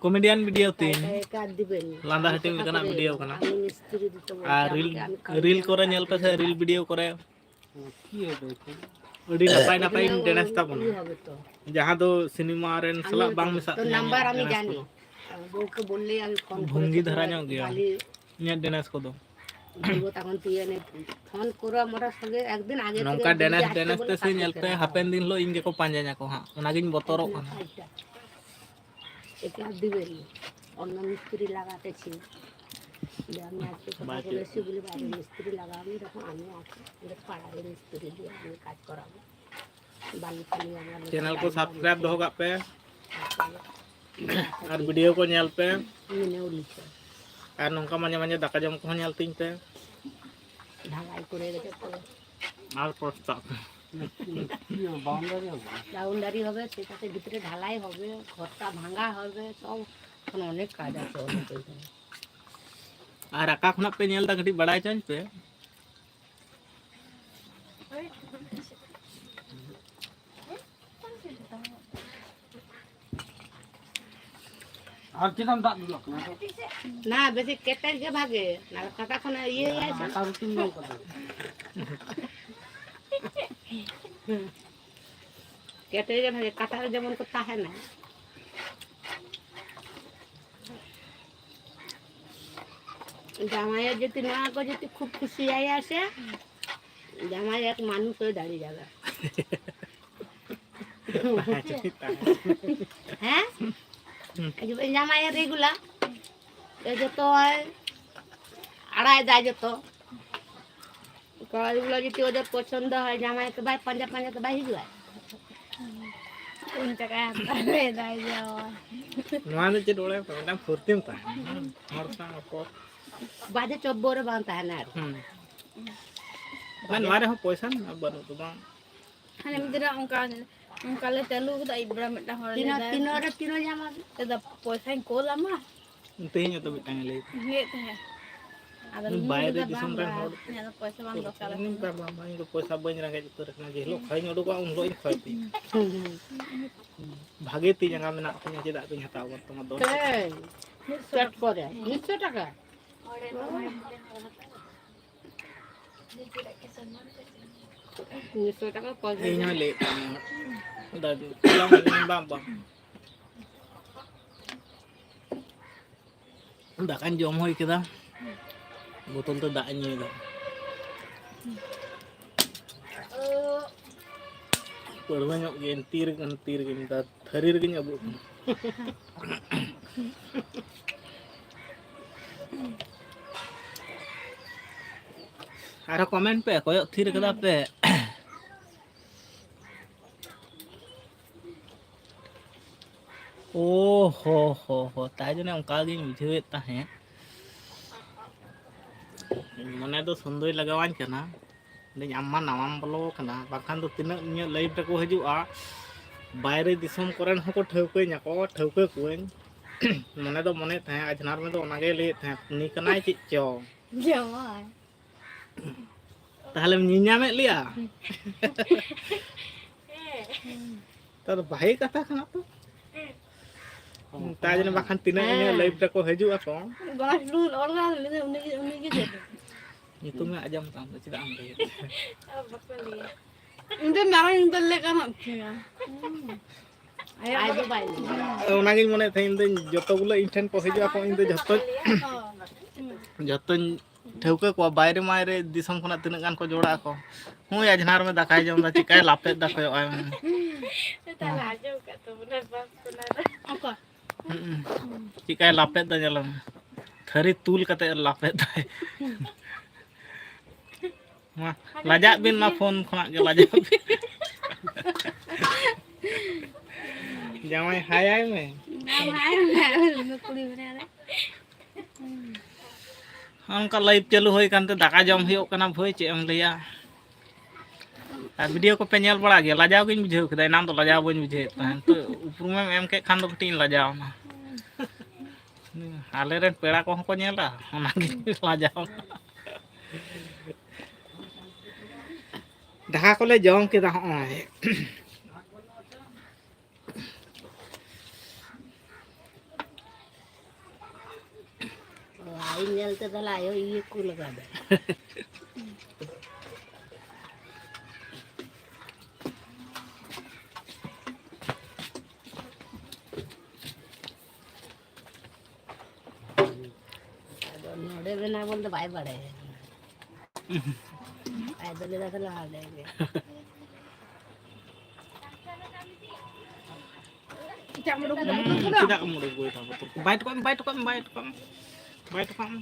ᱠᱚᱢᱮᱰᱤᱭᱟᱱ ᱵᱷᱤᱰᱤᱭᱳ ᱛᱤᱧ᱾ ᱮᱠᱟᱞ ᱫᱤᱵᱮᱱ᱾ ᱞᱟᱸᱫᱟ ᱦᱟᱹᱴᱤᱧ ᱞᱮᱠᱟᱱᱟᱜ ᱵᱷᱤᱰᱤᱭᱳ ᱠᱟᱱᱟ᱾ ᱟᱨ ᱨᱤᱞ, ᱨᱤᱞ ᱠᱚᱨᱮ ᱧᱮᱞ ᱯᱮᱥᱮ, ᱨᱤᱞ ᱵᱷᱤᱰᱤᱭᱳ ᱠᱚᱨᱮ᱾ ᱟᱹᱰᱤ ᱱᱟᱯᱟᱭ ᱱᱟᱯᱟᱭ ᱰᱮᱱᱮᱥ ᱛᱟᱵᱚᱱᱟ᱾ ᱡᱟᱦᱟᱸ ᱫᱚ ᱥᱤᱱᱮᱢᱟ ᱨᱮᱱ ᱥᱟᱞᱟᱜ ᱵᱟᱝ ᱢᱮᱥᱟᱜ ᱛᱤᱧᱟᱹ ᱤᱧᱟᱹᱜ ᱰᱮᱱᱮᱥ ᱠᱚᱫᱚ᱾ ᱵᱷᱚᱝᱜᱤ ᱫᱷᱟᱨᱟ ᱧᱚᱜ ᱜᱮᱭᱟ ᱤᱧᱟᱹᱜ ᱰᱮᱱᱮᱥ ᱠᱚᱫᱚ᱾ ᱱᱚᱝᱠᱟ ᱰᱮᱱᱮᱥ ᱰᱮᱱᱮᱥ ᱛᱮ ᱥᱮ ᱧᱮᱞ ᱯᱮ, ᱦᱟᱯᱮᱱ ᱫᱤᱱ ᱦᱤᱞᱳᱜ ᱤᱧ ᱜᱮᱠᱚ ᱯᱟᱸᱡᱟᱧᱟᱠᱚ ᱦᱟᱸᱜ, ᱚᱱᱟᱜᱤᱧ ᱵᱚᱛᱚᱨᱚᱜ ᱠᱟᱱᱟ᱾ এটা দিবেন। অন্য মিস্ত্রি লাগাতেছি। যে আমি আজকে কথা বলেছি বলে বাইরে মিস্ত্রি লাগাবো, দেখো আমি আছি, আমাদের পাড়ার মিস্ত্রি দিয়ে আমি কাজ করাবো। বালি ফালি আমার লোকের চ্যানেল ᱠᱚ ᱥᱟᱵᱥᱠᱨᱟᱭᱤᱵ ᱫᱚᱦᱚ ᱠᱟᱜ ᱯᱮ᱾ ᱟᱨ ᱵᱷᱤᱰᱤᱭᱳ ᱠᱚ ᱧᱮᱞ ᱯᱮ᱾ ᱢᱮᱱᱮ ᱩᱞᱤ ᱠᱚ᱾ ᱟᱨ ᱱᱚᱝᱠᱟ ᱢᱟᱡᱷᱮ ᱢᱟᱡᱷᱮ ᱫᱟᱠᱟ ᱡᱚᱢ ᱠᱚᱦᱚᱸ ᱧᱮᱞ ᱛᱤᱧ ᱯᱮ᱾ ঢালাই করে রেখে তো ᱟᱨ ᱯᱨᱚᱥᱛᱟᱵ᱾ বাউন্ডারি হবে। বাউন্ডারি হবে, সেটাতে ভিতরে ঢালাই হবে, ঘরটা ভাঙা হবে, সব এখন অনেক কাজ আছে অনেক ওইখানে। ᱟᱨ ᱚᱠᱟ ᱠᱷᱚᱱᱟᱜ ᱯᱮ ᱧᱮᱞ ᱮᱫᱟ, ᱠᱟᱹᱴᱤᱡ ᱵᱟᱲᱟᱭ ᱦᱚᱪᱚᱧ ᱯᱮ᱾ ᱟᱨ ᱪᱮᱫᱟᱜ ᱫᱟᱜ ᱫᱩᱞᱟᱜ ᱠᱟᱱᱟ? ᱱᱟ, ᱵᱮᱥᱤ ᱠᱮᱴᱮᱡ ᱜᱮ ᱵᱷᱟᱜᱮ᱾ ᱱᱟ, ᱠᱟᱴᱟ ᱠᱷᱚᱱ ᱤᱭᱟᱹ ᱭᱟᱭ ᱥᱮ᱾ ᱟᱴᱟ ᱨᱩᱴᱤ ᱡᱚᱢ ᱠᱟᱛᱮ᱾ ᱠᱮᱴᱮᱡ ᱜᱮ ᱵᱷᱟᱜᱮ, ᱠᱟᱴᱟ ᱨᱮ ᱡᱮᱢᱚᱱ ᱠᱚ ᱛᱟᱦᱮᱱᱟ᱾ জামাইয়ের যদি না গো যদি খুব খুশি হয় আসে, জামাই এক মানুষ হয়ে দাঁড়িয়ে যাবে। ᱛᱟᱦᱮᱸ ᱦᱚᱪᱚᱱᱤᱡ, ᱛᱟᱦᱮᱸ ᱦᱚᱪᱚᱱᱤᱡ᱾ ᱦᱮᱸ? ᱦᱩᱸ᱾ ᱟᱡ ᱵᱟᱵᱟ ᱡᱟᱢᱟᱭ ᱨᱮᱜᱩᱞᱟ᱾ ᱡᱚᱛᱚ ᱟᱲᱟᱭ ᱫᱟ ᱡᱚᱛᱚ᱾ ᱠᱚᱲᱟ ᱜᱤᱫᱽᱨᱟᱹ ᱡᱩᱫᱤ ᱚᱡᱚᱨ ᱯᱚᱪᱷᱚᱱᱫᱚ ᱦᱚᱭ, ᱡᱟᱢᱟᱭ ᱛᱚ ᱵᱟᱭ ᱯᱟᱸᱡᱟ ᱯᱟᱸᱡᱟ ᱛᱚ ᱵᱟᱭ ᱦᱤᱡᱩᱜᱼᱟ᱾ ᱩᱱ ᱪᱟᱠᱟ ᱦᱟᱛᱟᱣ ᱞᱮᱫᱟᱭ ᱡᱟᱢᱟᱭ᱾ ᱱᱚᱣᱟ ᱫᱚ ᱪᱮᱫ ᱚᱲᱟᱜ ᱠᱟᱱᱟ? ᱢᱤᱫᱴᱟᱝ ᱯᱷᱩᱨᱛᱤᱢ ᱛᱟᱦᱮᱱᱟ᱾ ᱦᱩᱸ᱾ ᱦᱚᱲ ᱥᱟᱶ ᱨᱚᱯᱚᱲ᱾ ᱵᱟᱡᱮ ᱪᱚᱵᱵᱚᱨ ᱨᱮ ᱵᱟᱝ ᱛᱟᱦᱮᱱᱟ ᱟᱨ᱾ ᱦᱩᱸ᱾ ᱵᱟᱝ, ᱱᱚᱣᱟ ᱨᱮᱦᱚᱸ ᱯᱚᱭᱥᱟ ᱢᱮᱱᱟᱜᱼᱟ, ᱵᱟᱹᱱᱩᱜ ᱫᱚ ᱵᱟᱝ᱾ ᱦᱟᱱᱮ ᱢᱤᱫ ᱫᱤᱱ ᱚᱱᱠᱟ, ᱚᱱᱠᱟ ᱞᱮ ᱪᱟᱹᱞᱩ ᱠᱟᱫᱟ, ᱟᱹᱭᱩᱵ ᱵᱮᱲᱟ ᱢᱤᱫᱴᱟᱝ ᱦᱚᱲ ᱛᱤᱱᱟᱹᱜ, ᱞᱟᱹᱭᱫᱟᱭ, ᱛᱤᱱᱟᱹᱜ ᱨᱮ ᱛᱤᱱᱟᱹᱜ ᱧᱟᱢᱟ? ᱞᱟᱹᱭᱫᱟ, "ᱯᱚᱭᱥᱟᱧ ᱠᱳᱞ ᱟᱢᱟ?" ᱛᱮᱦᱮᱧ ᱦᱚᱸᱛᱚ ᱢᱤᱫᱴᱟᱝ ᱮ ᱞᱟᱹᱭ ᱛᱟᱦᱮᱸᱫ᱾ ᱞᱟᱹᱭᱮᱫ ᱛᱟᱦᱮᱸᱫ᱾ ᱟᱫᱚ ᱱᱩᱭ ᱵᱟᱭᱨᱮ ᱞᱟᱹᱭᱫᱟ, ᱫᱤᱥᱚᱢ "ᱵᱟᱝ ᱨᱮᱱ ᱵᱟᱝ, ᱦᱚᱲ ᱤᱧᱟᱹᱜ ᱫᱚ ᱯᱚᱭᱥᱟ ᱵᱟᱝ ᱫᱚᱨᱠᱟᱨ ᱤᱧ ᱠᱟᱱᱟ᱾" ᱢᱮᱛᱟᱭᱟ, "ᱵᱟᱝ, ᱵᱟᱝ, ᱤᱧ ᱫᱚ ᱯᱚᱭᱥᱟ ᱵᱟᱹᱧ ᱨᱮᱸᱜᱮᱡ ᱩᱛᱟᱹᱨ ᱟᱠᱟᱱᱟ, ᱡᱮ ᱦᱤᱞᱳᱜ ᱠᱷᱚᱱᱤᱧ ᱩᱰᱩᱠᱚᱜᱼᱟ, ᱩᱱ ᱦᱤᱞᱳᱜ ᱤᱧ ᱠᱷᱚᱭ ᱛᱤᱧᱟ᱾ ᱦᱩᱸ, ᱦᱩᱸ᱾ ᱵᱷᱟᱜᱮ ᱛᱤ ᱡᱟᱸᱜᱟ ᱢᱮᱱᱟᱜ ᱛᱤᱧᱟ, ᱪᱮᱫᱟᱜ ᱫᱚᱧ ᱦᱟᱛᱟᱣ ᱠᱟᱱ ᱛᱟᱢᱟ ᱫᱚᱨ ᱠᱟᱛᱮ?" ᱦᱮᱸ, ᱢᱤᱫ ᱥᱚ ᱠᱚᱨᱮ, ᱢᱤᱫ ᱥᱚ ᱴᱟᱠᱟ᱾ ᱢᱤᱫ ᱥᱚ ᱴᱟᱠᱟ ᱠᱚᱢ ᱤᱧ ᱦᱚᱸ ᱞᱟᱹᱭᱮᱫ ᱛᱟᱦᱮᱸᱱᱟ, ᱫᱟᱫᱩ, ᱵᱟᱝ, ᱵᱟᱝ, ᱵᱟᱝ᱾ ᱫᱟᱠᱟᱧ ᱡᱚᱢ ᱦᱩᱭ ᱠᱮᱫᱟ, ᱵᱳᱛᱚᱞ ᱛᱮ ᱫᱟᱜ ᱤᱧ ᱧᱩᱭᱮᱫᱟ᱾ ᱯᱟᱹᱲᱣᱟᱹ ᱧᱚᱜ ᱜᱮ, ᱛᱤ ᱨᱮᱜᱮ, ᱛᱤ ᱨᱮᱜᱮ ᱢᱮᱛᱟᱜ, ᱛᱷᱟᱹᱨᱤ ᱨᱮᱜᱮᱧ ᱟᱵᱩᱜ ᱠᱟᱱᱟ᱾ ᱟᱨᱦᱚᱸ comment ᱯᱮ, ᱠᱚᱭᱚᱜ ᱛᱷᱤᱨ ᱠᱟᱫᱟ ᱯᱮ᱾ ᱳ ᱦᱳ ᱦᱳ ᱦᱳ, ᱛᱟᱭ ᱡᱚᱱᱱᱮ ᱚᱱᱠᱟ ᱜᱤᱧ ᱵᱩᱡᱷᱟᱹᱣᱮᱫ ᱛᱟᱦᱮᱸᱫ᱾ ᱢᱚᱱᱮ ᱫᱚ ᱥᱚᱱᱫᱮᱦ ᱞᱟᱜᱟᱣᱟᱹᱧ ᱠᱟᱱᱟ᱾ ᱞᱟᱹᱭᱟᱹᱧ, "ᱟᱢ ᱢᱟ ᱱᱟᱣᱟᱢ ᱵᱚᱞᱚ ᱟᱠᱟᱱᱟ, ᱵᱟᱝᱠᱷᱟᱱ ᱫᱚ ᱛᱤᱱᱟᱹᱜ ᱤᱧᱟᱹᱜ live ᱨᱮᱠᱚ ᱦᱤᱡᱩᱜᱼᱟ, ᱵᱟᱭᱨᱮ ᱫᱤᱥᱚᱢ ᱠᱚᱨᱮᱱ ᱦᱚᱸᱠᱚ ᱴᱷᱟᱹᱣᱠᱟᱹᱧᱟᱠᱚ, ᱴᱷᱟᱹᱣᱠᱟᱹ ᱠᱚᱣᱟᱹᱧ᱾" ᱢᱚᱱᱮ ᱫᱚ ᱢᱚᱱᱮᱭᱮᱫ ᱛᱟᱦᱮᱸᱫ, ᱟᱡᱷᱱᱟᱨ ᱢᱮ ᱫᱚ ᱚᱱᱟᱜᱮ ᱞᱟᱹᱭᱮᱫ ᱛᱟᱦᱮᱸᱫ, "ᱩᱱᱤ ᱠᱟᱱᱟᱭ ᱪᱮᱫ ᱪᱚ?" ᱡᱟᱶᱟᱭ᱾ ᱛᱟᱦᱞᱮᱢ ᱧᱮᱧᱟᱢᱮᱫ ᱞᱮᱭᱟ? ᱛᱟᱦᱞᱮ ᱵᱷᱟᱜᱮ ᱠᱟᱛᱷᱟ ᱠᱟᱱᱟ ᱛᱚ᱾ ᱛᱟᱭ ᱡᱟᱱᱮ ᱵᱟᱠᱷᱟᱱ ᱛᱤᱱᱟᱹᱜ ᱤᱧᱟᱹᱜ ᱦᱮᱸ᱾ Live ᱨᱮᱠᱚ ᱦᱤᱡᱩᱜ ᱟᱠᱚ᱾ ᱵᱟᱝ, ᱞᱩ-, ᱚᱞ ᱠᱟᱱᱟ, ᱩᱱᱤ ᱜᱮ, ᱩᱱᱤ ᱜᱮ, ᱩᱱᱤ ᱜᱮ ᱪᱮᱫ? ᱧᱩᱛᱩᱢᱮ ᱟᱸᱡᱚᱢ ᱛᱟᱢ ᱫᱚ, ᱪᱮᱫᱟᱜ ᱮᱢ ᱞᱟᱹᱭᱟ? ᱵᱟᱠᱚ ᱞᱟᱹᱭᱟ᱾ ᱤᱧ ᱫᱚ ᱢᱟᱨᱟᱝ ᱤᱧ ᱫᱚ ᱞᱟᱹᱭ ᱜᱟᱱᱚᱜ ᱛᱤᱧᱟ᱾ ᱟᱡ ᱫᱚ ᱵᱟᱭ ᱞᱟᱹᱭᱟ᱾ ᱚᱱᱟᱜᱤᱧ ᱢᱚᱱᱮᱭᱮᱫ ᱛᱟᱦᱮᱸᱫ, ᱤᱧ ᱫᱚᱧ ᱡᱚᱛᱚ ᱜᱩᱞᱟᱹ ᱤᱧ ᱴᱷᱮᱱ ᱠᱚ ᱦᱤᱡᱩᱜ ᱟᱠᱚ, ᱤᱧ ᱫᱚ ᱡᱷᱚᱛᱚᱧ, ᱡᱷᱚᱛᱚᱧ ᱴᱷᱟᱹᱣᱠᱟᱹ ᱠᱚᱣᱟ ᱵᱟᱭᱨᱮ ᱢᱟᱭᱨᱮ ᱫᱤᱥᱚᱢ ᱠᱷᱚᱱᱟᱜ ᱛᱤᱱᱟᱹᱜ ᱜᱟᱱ ᱠᱚ ᱡᱚᱲᱟᱜ ᱟᱠᱚ᱾ ᱦᱳᱭ, ᱟᱡᱷᱱᱟᱨ ᱢᱮ ᱫᱟᱠᱟᱭ ᱡᱚᱢ ᱮᱫᱟ, ᱪᱤᱠᱟᱭ ᱞᱟᱯᱮᱫ ᱫᱟ, ᱠᱚᱭᱚᱜ ᱟᱭ ᱢᱮ᱾ ᱛᱟᱦᱞᱮ ᱟᱸᱡᱚᱢ ᱠᱟᱜ ᱛᱟᱵᱚᱱᱟ ᱵᱟᱝ ᱥᱚᱱᱟ ᱫᱚ᱾ ᱚᱠᱟ? ᱦᱩᱸ᱾ ᱪᱤᱠᱟᱭ ᱞᱟᱯᱮᱫ ᱫᱟ, ᱧᱮᱞ ᱢᱮ᱾ ᱛᱷᱟᱹᱨᱤ ᱛᱩᱞ ᱠᱟᱛᱮ ᱞᱟᱯᱮᱫ ᱫᱟᱭ᱾ ᱢᱟ, ᱞᱟᱡᱟᱜ ᱵᱤᱱ, ᱚᱱᱟ ᱯᱷᱳᱱ ᱠᱷᱚᱱᱟᱜ ᱜᱮ ᱞᱟᱡᱟᱜ ᱵᱤᱱ᱾ ᱡᱟᱶᱟᱭ ᱦᱟᱭᱟᱭ ᱢᱮ᱾ ᱵᱟᱝ, ᱦᱟᱭ ᱢᱮ, ᱠᱩᱲᱤ ᱢᱮᱱᱟᱭᱟ ᱨᱮ᱾ ᱚᱱᱠᱟ ᱞᱟᱭᱤᱵᱷ ᱪᱟᱹᱞᱩ ᱦᱩᱭ ᱠᱟᱱᱛᱮ ᱫᱟᱠᱟ ᱡᱚᱢ ᱦᱩᱭᱩᱜ ᱠᱟᱱᱟ ᱵᱷᱟᱹᱭ, ᱪᱮᱫ ᱮᱢ ᱞᱟᱹᱭᱟ᱾ ᱟᱨ ᱵᱷᱤᱰᱤᱭᱳ ᱠᱚᱯᱮ ᱧᱮᱞ ᱵᱟᱲᱟᱜ ᱜᱮᱭᱟ? ᱞᱟᱡᱟᱣ ᱜᱤᱧ ᱵᱩᱡᱷᱟᱹᱣ ᱠᱮᱫᱟ, ᱮᱱᱟᱱ ᱫᱚ ᱞᱟᱡᱟᱣ ᱵᱟᱹᱧ ᱵᱩᱡᱷᱟᱹᱣᱮᱫ ᱛᱟᱦᱮᱸᱫ, ᱱᱤᱛᱚᱜ ᱩᱯᱨᱩᱢᱮᱢ ᱮᱢ ᱠᱮᱫ ᱠᱷᱟᱱ ᱫᱚ ᱠᱟᱹᱴᱤᱡ ᱤᱧ ᱞᱟᱡᱟᱣ ᱮᱱᱟ᱾ ᱟᱞᱮᱨᱮᱱ ᱯᱮᱲᱟ ᱠᱚᱦᱚᱸ ᱠᱚ ᱧᱮᱞᱟ, ᱚᱱᱟᱜᱤᱧ ᱞᱟᱡᱟᱣ ᱮᱱᱟ᱾ ᱫᱟᱠᱟ ᱠᱚᱞᱮ ᱡᱚᱢ ᱠᱮᱫᱟ ᱦᱚᱸᱜᱼᱚᱭ᱾ ᱚ, ᱟᱭᱳ ᱧᱮᱞ ᱛᱮ ᱛᱟᱦᱞᱮ ᱟᱭᱳ ᱤᱭᱟᱹ ᱠᱚ ᱞᱟᱜᱟᱣ ᱫᱟ᱾ ᱟᱫᱚ ᱱᱚᱰᱮ ᱢᱮᱱᱟᱜ ᱵᱚᱱ ᱫᱚ ᱵᱟᱭ ᱵᱟᱲᱟᱭᱟ᱾ ᱟᱡ ᱫᱚ ᱞᱟᱹᱭ ᱫᱟ ᱛᱟᱦᱞᱮ ᱦᱟᱸᱰᱮ ᱜᱮ᱾ ᱪᱮᱫᱟᱜ ᱮᱢ ᱩᱰᱩᱠ ᱵᱚᱛᱚᱨ ᱠᱟᱱᱟ? ᱵᱟᱭ ᱴᱚᱠᱟᱜ ᱢᱮ, ᱵᱟᱭ ᱴᱚᱠᱟᱜ ᱢᱮ, ᱵᱟᱭ ᱴᱚᱠᱟᱜ ᱢᱮ, ᱵᱟᱭ ᱴᱚᱠᱟᱜ ᱢᱮ᱾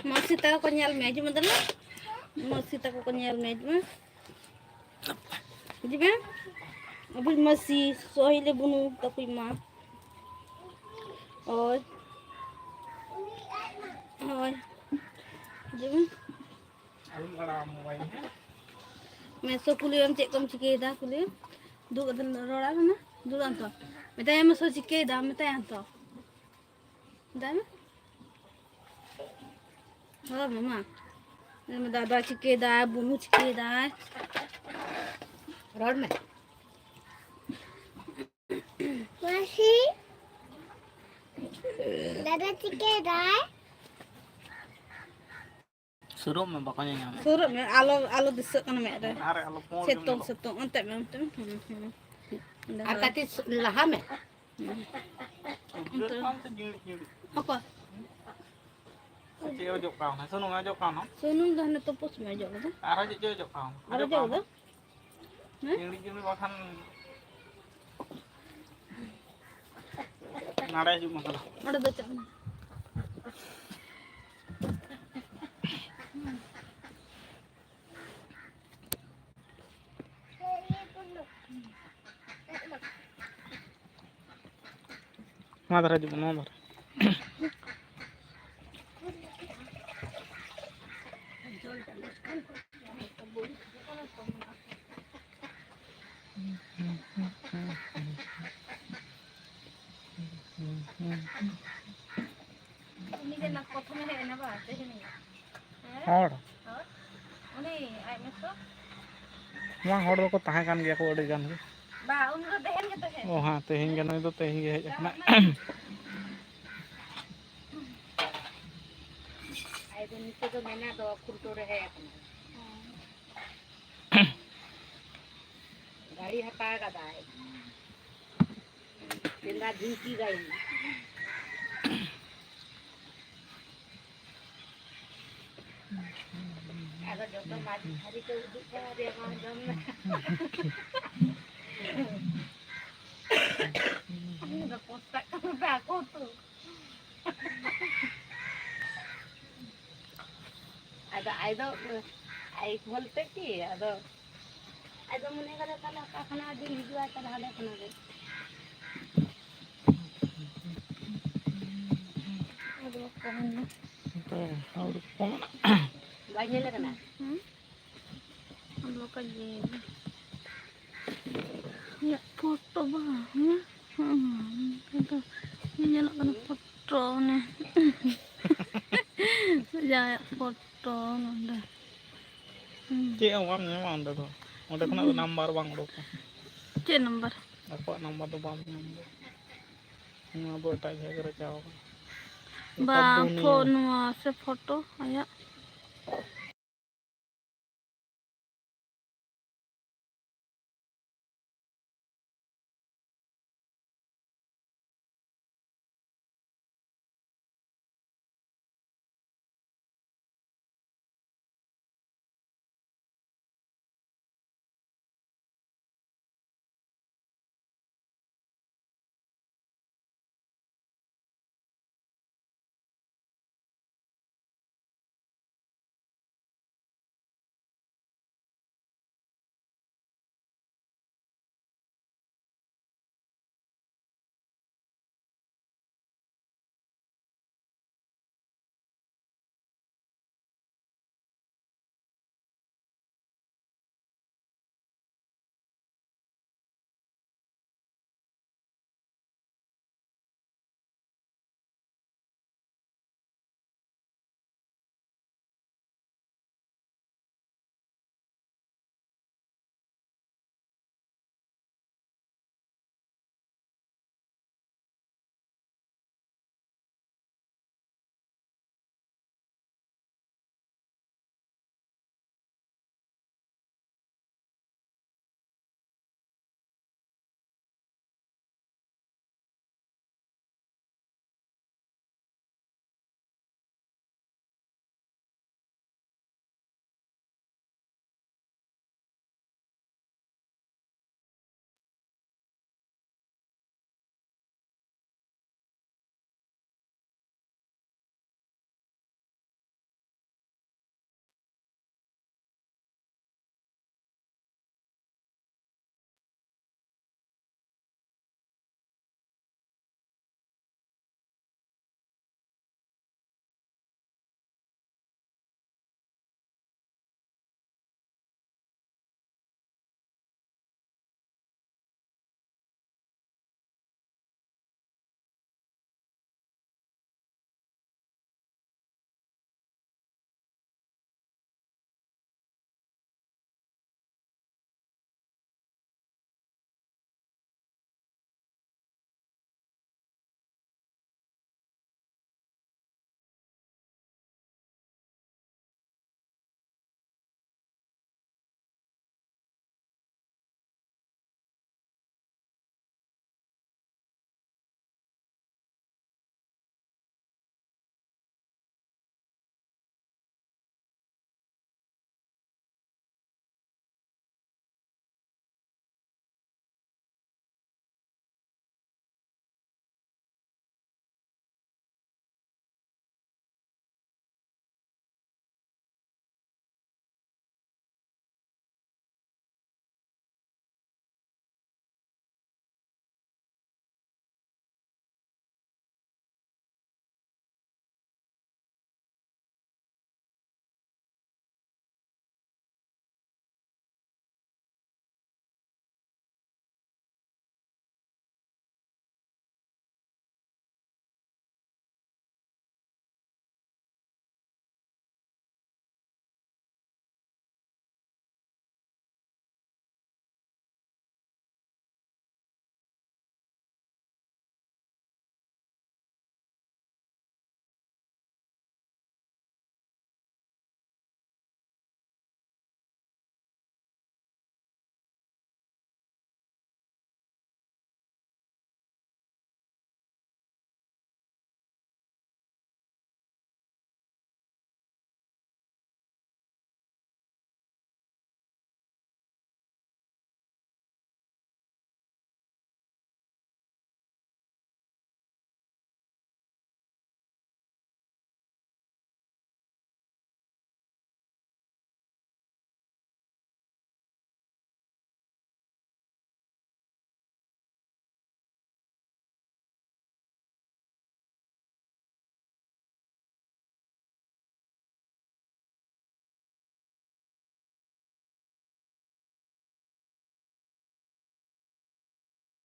ᱢᱟᱹᱥᱤ ᱛᱟᱠᱚ ᱠᱚ ᱧᱮᱞ ᱢᱮ, ᱦᱤᱡᱩᱜ ᱢᱮ ᱫᱮᱞᱟ᱾ ᱢᱟᱹᱥᱤ ᱛᱟᱠᱚ ᱠᱚ ᱧᱮᱞ ᱢᱮ, ᱦᱤᱡᱩᱜ ᱢᱮ᱾ ᱦᱤᱡᱩᱜ ᱢᱮ᱾ ᱟᱵᱚᱭᱤᱡ ᱢᱟᱹᱥᱤ, ᱥᱚᱦᱤᱞᱮ ᱵᱩᱱᱩ ᱛᱟᱠᱚᱭᱤᱡ ᱢᱟ᱾ ᱦᱳᱭ᱾ ᱦᱳᱭ᱾ ᱦᱤᱡᱩᱜ ᱢᱮ᱾ ᱢᱮᱥᱚ ᱠᱩᱞᱤᱭᱮᱢ ᱪᱮᱫ ᱠᱚᱢ ᱪᱤᱠᱟᱹᱭᱮᱫᱟ, ᱠᱩᱞᱤᱭᱮᱢ᱾ ᱫᱩᱲᱩᱵ ᱠᱟᱛᱮ ᱨᱚᱲᱟ ᱠᱟᱱᱟ᱾ ᱫᱩᱲᱩᱵ ᱟᱢ ᱛᱚ᱾ ᱢᱮᱛᱟᱭᱟᱢ ᱢᱮᱥᱚ ᱪᱤᱠᱟᱹᱭᱮᱫᱟ, ᱢᱮᱛᱟᱭᱟᱢ ᱛᱚ᱾ ᱢᱮᱛᱟᱭ ᱢᱮ᱾ ᱦᱳᱭ ᱢᱟᱢᱟ᱾ ᱞᱟᱹᱭ ᱢᱮ, ᱫᱟᱫᱟ ᱪᱤᱠᱟᱹᱭᱮᱫᱟᱭ, ᱵᱩᱱᱩ ᱪᱤᱠᱟᱹᱭᱮᱫᱟᱭ? ᱨᱚᱲ ᱢᱮ᱾ ᱢᱟᱹᱥᱤ, ᱫᱟᱫᱟ ᱪᱤᱠᱟᱹᱭᱮᱫᱟᱭ? ᱥᱩᱨᱩᱜ ᱢᱮ, ᱵᱟᱠᱚ ᱧᱮᱧᱟᱢ᱾ ᱥᱩᱨᱩᱜ ᱢᱮ, ᱟᱞᱚ, ᱟᱞᱚ ᱫᱤᱥᱟᱹᱜ ᱠᱟᱱᱟ ᱢᱮᱫ ᱨᱮ᱾ ᱟᱨ ᱟᱞᱚ ᱯᱩᱸᱰ ᱜᱮᱢ ᱥᱤᱛᱩᱝ, ᱧᱮᱞᱚᱜ᱾ ᱥᱤᱛᱩᱝ, ᱚᱱᱛᱮ ᱢᱮ, ᱚᱱᱛᱮ ᱢᱮ᱾ ᱦᱩᱸ, ᱦᱩᱸ᱾ ᱚᱸᱰᱮ ᱟᱨ ᱦᱳᱭ᱾ ᱠᱟᱹᱴᱤᱡ ᱞᱟᱦᱟ ᱢᱮ᱾ ᱦᱩᱸ᱾ ᱩᱫᱽᱜᱟᱹᱨ ᱠᱟᱱ ᱛᱮ ᱡᱤᱲᱤᱫ ᱡᱤᱲᱤᱫ᱾ ᱚᱠᱚᱭ? ᱪᱮᱫ ᱚᱡᱚᱜ ᱠᱟᱣᱱᱟ? ᱥᱩᱱᱩᱢ ᱚᱡᱚᱜ ᱠᱟᱣᱱᱟ? ᱥᱩᱱᱩᱢ ᱫᱚ ᱦᱟᱱᱮ ᱛᱩᱯᱩ ᱥᱚᱢᱚᱭ ᱚᱡᱚᱜ ᱠᱟᱫᱟ᱾ ᱟᱨᱦᱚᱸ ᱪᱮᱫ ᱪᱚ ᱚᱡᱚᱜ ᱠᱟᱣᱱᱟ? ᱟᱨ ᱚᱡᱚᱜ ᱠᱟᱣᱱᱟ? ᱠᱟᱫᱟ? ᱦᱮᱸ? ᱪᱤᱲᱤ ᱪᱤᱲᱤ ᱵᱟᱠᱷᱟᱱ ᱱᱟᱲᱮ ᱦᱤᱡᱩᱜ ᱢᱟ ᱛᱟᱦᱞᱮ᱾ ᱚᱸᱰᱮ ᱫᱚ ᱪᱟᱜ ᱢᱮ᱾ ᱱᱚᱣᱟ ᱫᱷᱟᱨᱮ ᱦᱤᱡᱩᱜ ᱢᱮ, ᱱᱚᱣᱟ ᱫᱷᱟᱨᱮ᱾ ᱩᱱᱤ ᱜᱮ ᱱᱟ ᱯᱨᱚᱛᱷᱚᱢᱮ ᱦᱮᱡ ᱮᱱᱟ ᱵᱟ, ᱛᱮᱦᱮᱧ ᱜᱮ᱾ ᱦᱮᱸ? ᱦᱚᱲ? ᱦᱚᱲ? ᱩᱱᱤ ᱟᱡ ᱢᱮᱥᱨᱚ? ᱵᱟᱝ, ᱦᱚᱲ ᱫᱚᱠᱚ ᱛᱟᱦᱮᱸ ᱠᱟᱱ ᱜᱮᱭᱟ ᱠᱚ ᱟᱹᱰᱤ ᱜᱟᱱ ᱜᱮ᱾ ᱵᱟ, ᱩᱱᱤ ᱫᱚ ᱛᱮᱦᱮᱧ ᱜᱮ ᱛᱟᱦᱮᱸ᱾ ᱚ ᱦᱮᱸ, ᱛᱮᱦᱮᱧ ᱜᱮ, ᱱᱩᱭ ᱫᱚ ᱛᱮᱦᱮᱧ ᱜᱮ ᱦᱮᱡ ᱟᱠᱟᱱᱟ᱾ ᱜᱟᱱᱚᱜ ᱢᱟ᱾ ᱟᱡ ᱫᱚ ᱱᱤᱛᱚᱜ ᱫᱚ ᱢᱮᱱᱟ ᱫᱚ ᱠᱷᱩᱱᱴᱟᱹᱣ ᱨᱮ ᱦᱮᱡ ᱟᱠᱟᱱᱟ᱾ ᱜᱟᱹᱲᱤ ᱦᱟᱛᱟᱣ ᱠᱟᱫᱟᱭ᱾ ᱢᱮᱱᱫᱟ ᱰᱷᱤᱝᱠᱤ ᱜᱟᱹᱲᱤ᱾ ᱟᱫᱚ ᱡᱚᱛᱚ ᱢᱟᱹᱨᱤᱪ ᱯᱷᱟᱹᱨᱤᱪ ᱠᱚ ᱩᱫᱩᱜ ᱠᱟᱣᱫᱮᱭᱟ, ᱵᱟᱝ ᱡᱚᱢ ᱢᱮ᱾ ᱩᱱᱤ ᱫᱚ ᱯᱚᱥᱛᱟᱜ ᱠᱟᱱᱟ ᱯᱮ ᱟᱠᱚ ᱛᱚ᱾ ᱟᱫᱚ ᱟᱡ ᱫᱚ, ᱟᱡ ᱵᱚᱞᱛᱮ ᱠᱤ, ᱟᱫᱚ ᱟᱡ ᱫᱚ ᱢᱚᱱᱮ ᱠᱟᱫᱟ ᱛᱟᱦᱞᱮ ᱚᱠᱟ ᱠᱷᱚᱱᱟᱜ ᱵᱤᱱ ᱦᱤᱡᱩᱜᱼᱟ, ᱛᱟᱦᱞᱮ ᱦᱟᱸᱰᱮ ᱠᱷᱚᱱᱟᱜ ᱜᱮ᱾ ᱟᱫᱚ ᱚᱠᱟ ᱠᱷᱚᱱ ᱫᱚ? ᱵᱟᱭ ᱧᱮᱞ ᱠᱟᱱᱟ? ᱦᱩᱸ? ᱟᱫᱚ ᱵᱟᱠᱚ ᱧᱮᱞ᱾ ᱤᱧᱟᱹᱜ ᱯᱷᱳᱴᱳ ᱵᱟᱝ, ᱦᱮᱸ? ᱦᱮᱸ, ᱦᱮᱸ, ᱧᱮᱞᱚᱜ ᱠᱟᱱᱟ ᱯᱷᱳᱴᱳ ᱚᱱᱮ᱾ ᱡᱟᱦᱟᱸᱭᱟᱜ ᱯᱷᱳᱴᱳ ᱱᱚᱰᱮ᱾ ᱦᱮᱸ᱾ ᱪᱮᱫ ᱦᱚᱸ ᱵᱟᱢ ᱧᱟᱢᱟ ᱚᱸᱰᱮ ᱫᱚ᱾ ᱚᱸᱰᱮ ᱠᱷᱚᱱᱟᱜ ᱫᱚ ᱦᱩᱸ᱾ ᱱᱟᱢᱵᱟᱨ ᱵᱟᱝ ᱩᱰᱩᱠᱚᱜᱼᱟ᱾ ᱪᱮᱫ ᱱᱟᱢᱵᱟᱨ? ᱟᱠᱚᱣᱟᱜ ᱱᱟᱢᱵᱟᱨ ᱫᱚ ᱵᱟᱢ ᱧᱟᱢ ᱮᱫᱟ᱾ ᱱᱚᱣᱟ ᱫᱚ ᱮᱴᱟᱜ ᱡᱟᱭᱜᱟ ᱨᱮ ᱪᱟᱣ ᱠᱟᱱᱟ᱾ ᱵᱟ, ᱮᱴᱟᱜ ᱫᱩᱱᱤᱭᱟᱹ᱾ ᱯᱷᱳ-, ᱱᱚᱣᱟ ᱥᱮ ᱯᱷᱳᱴᱳ ᱟᱭᱟᱜ?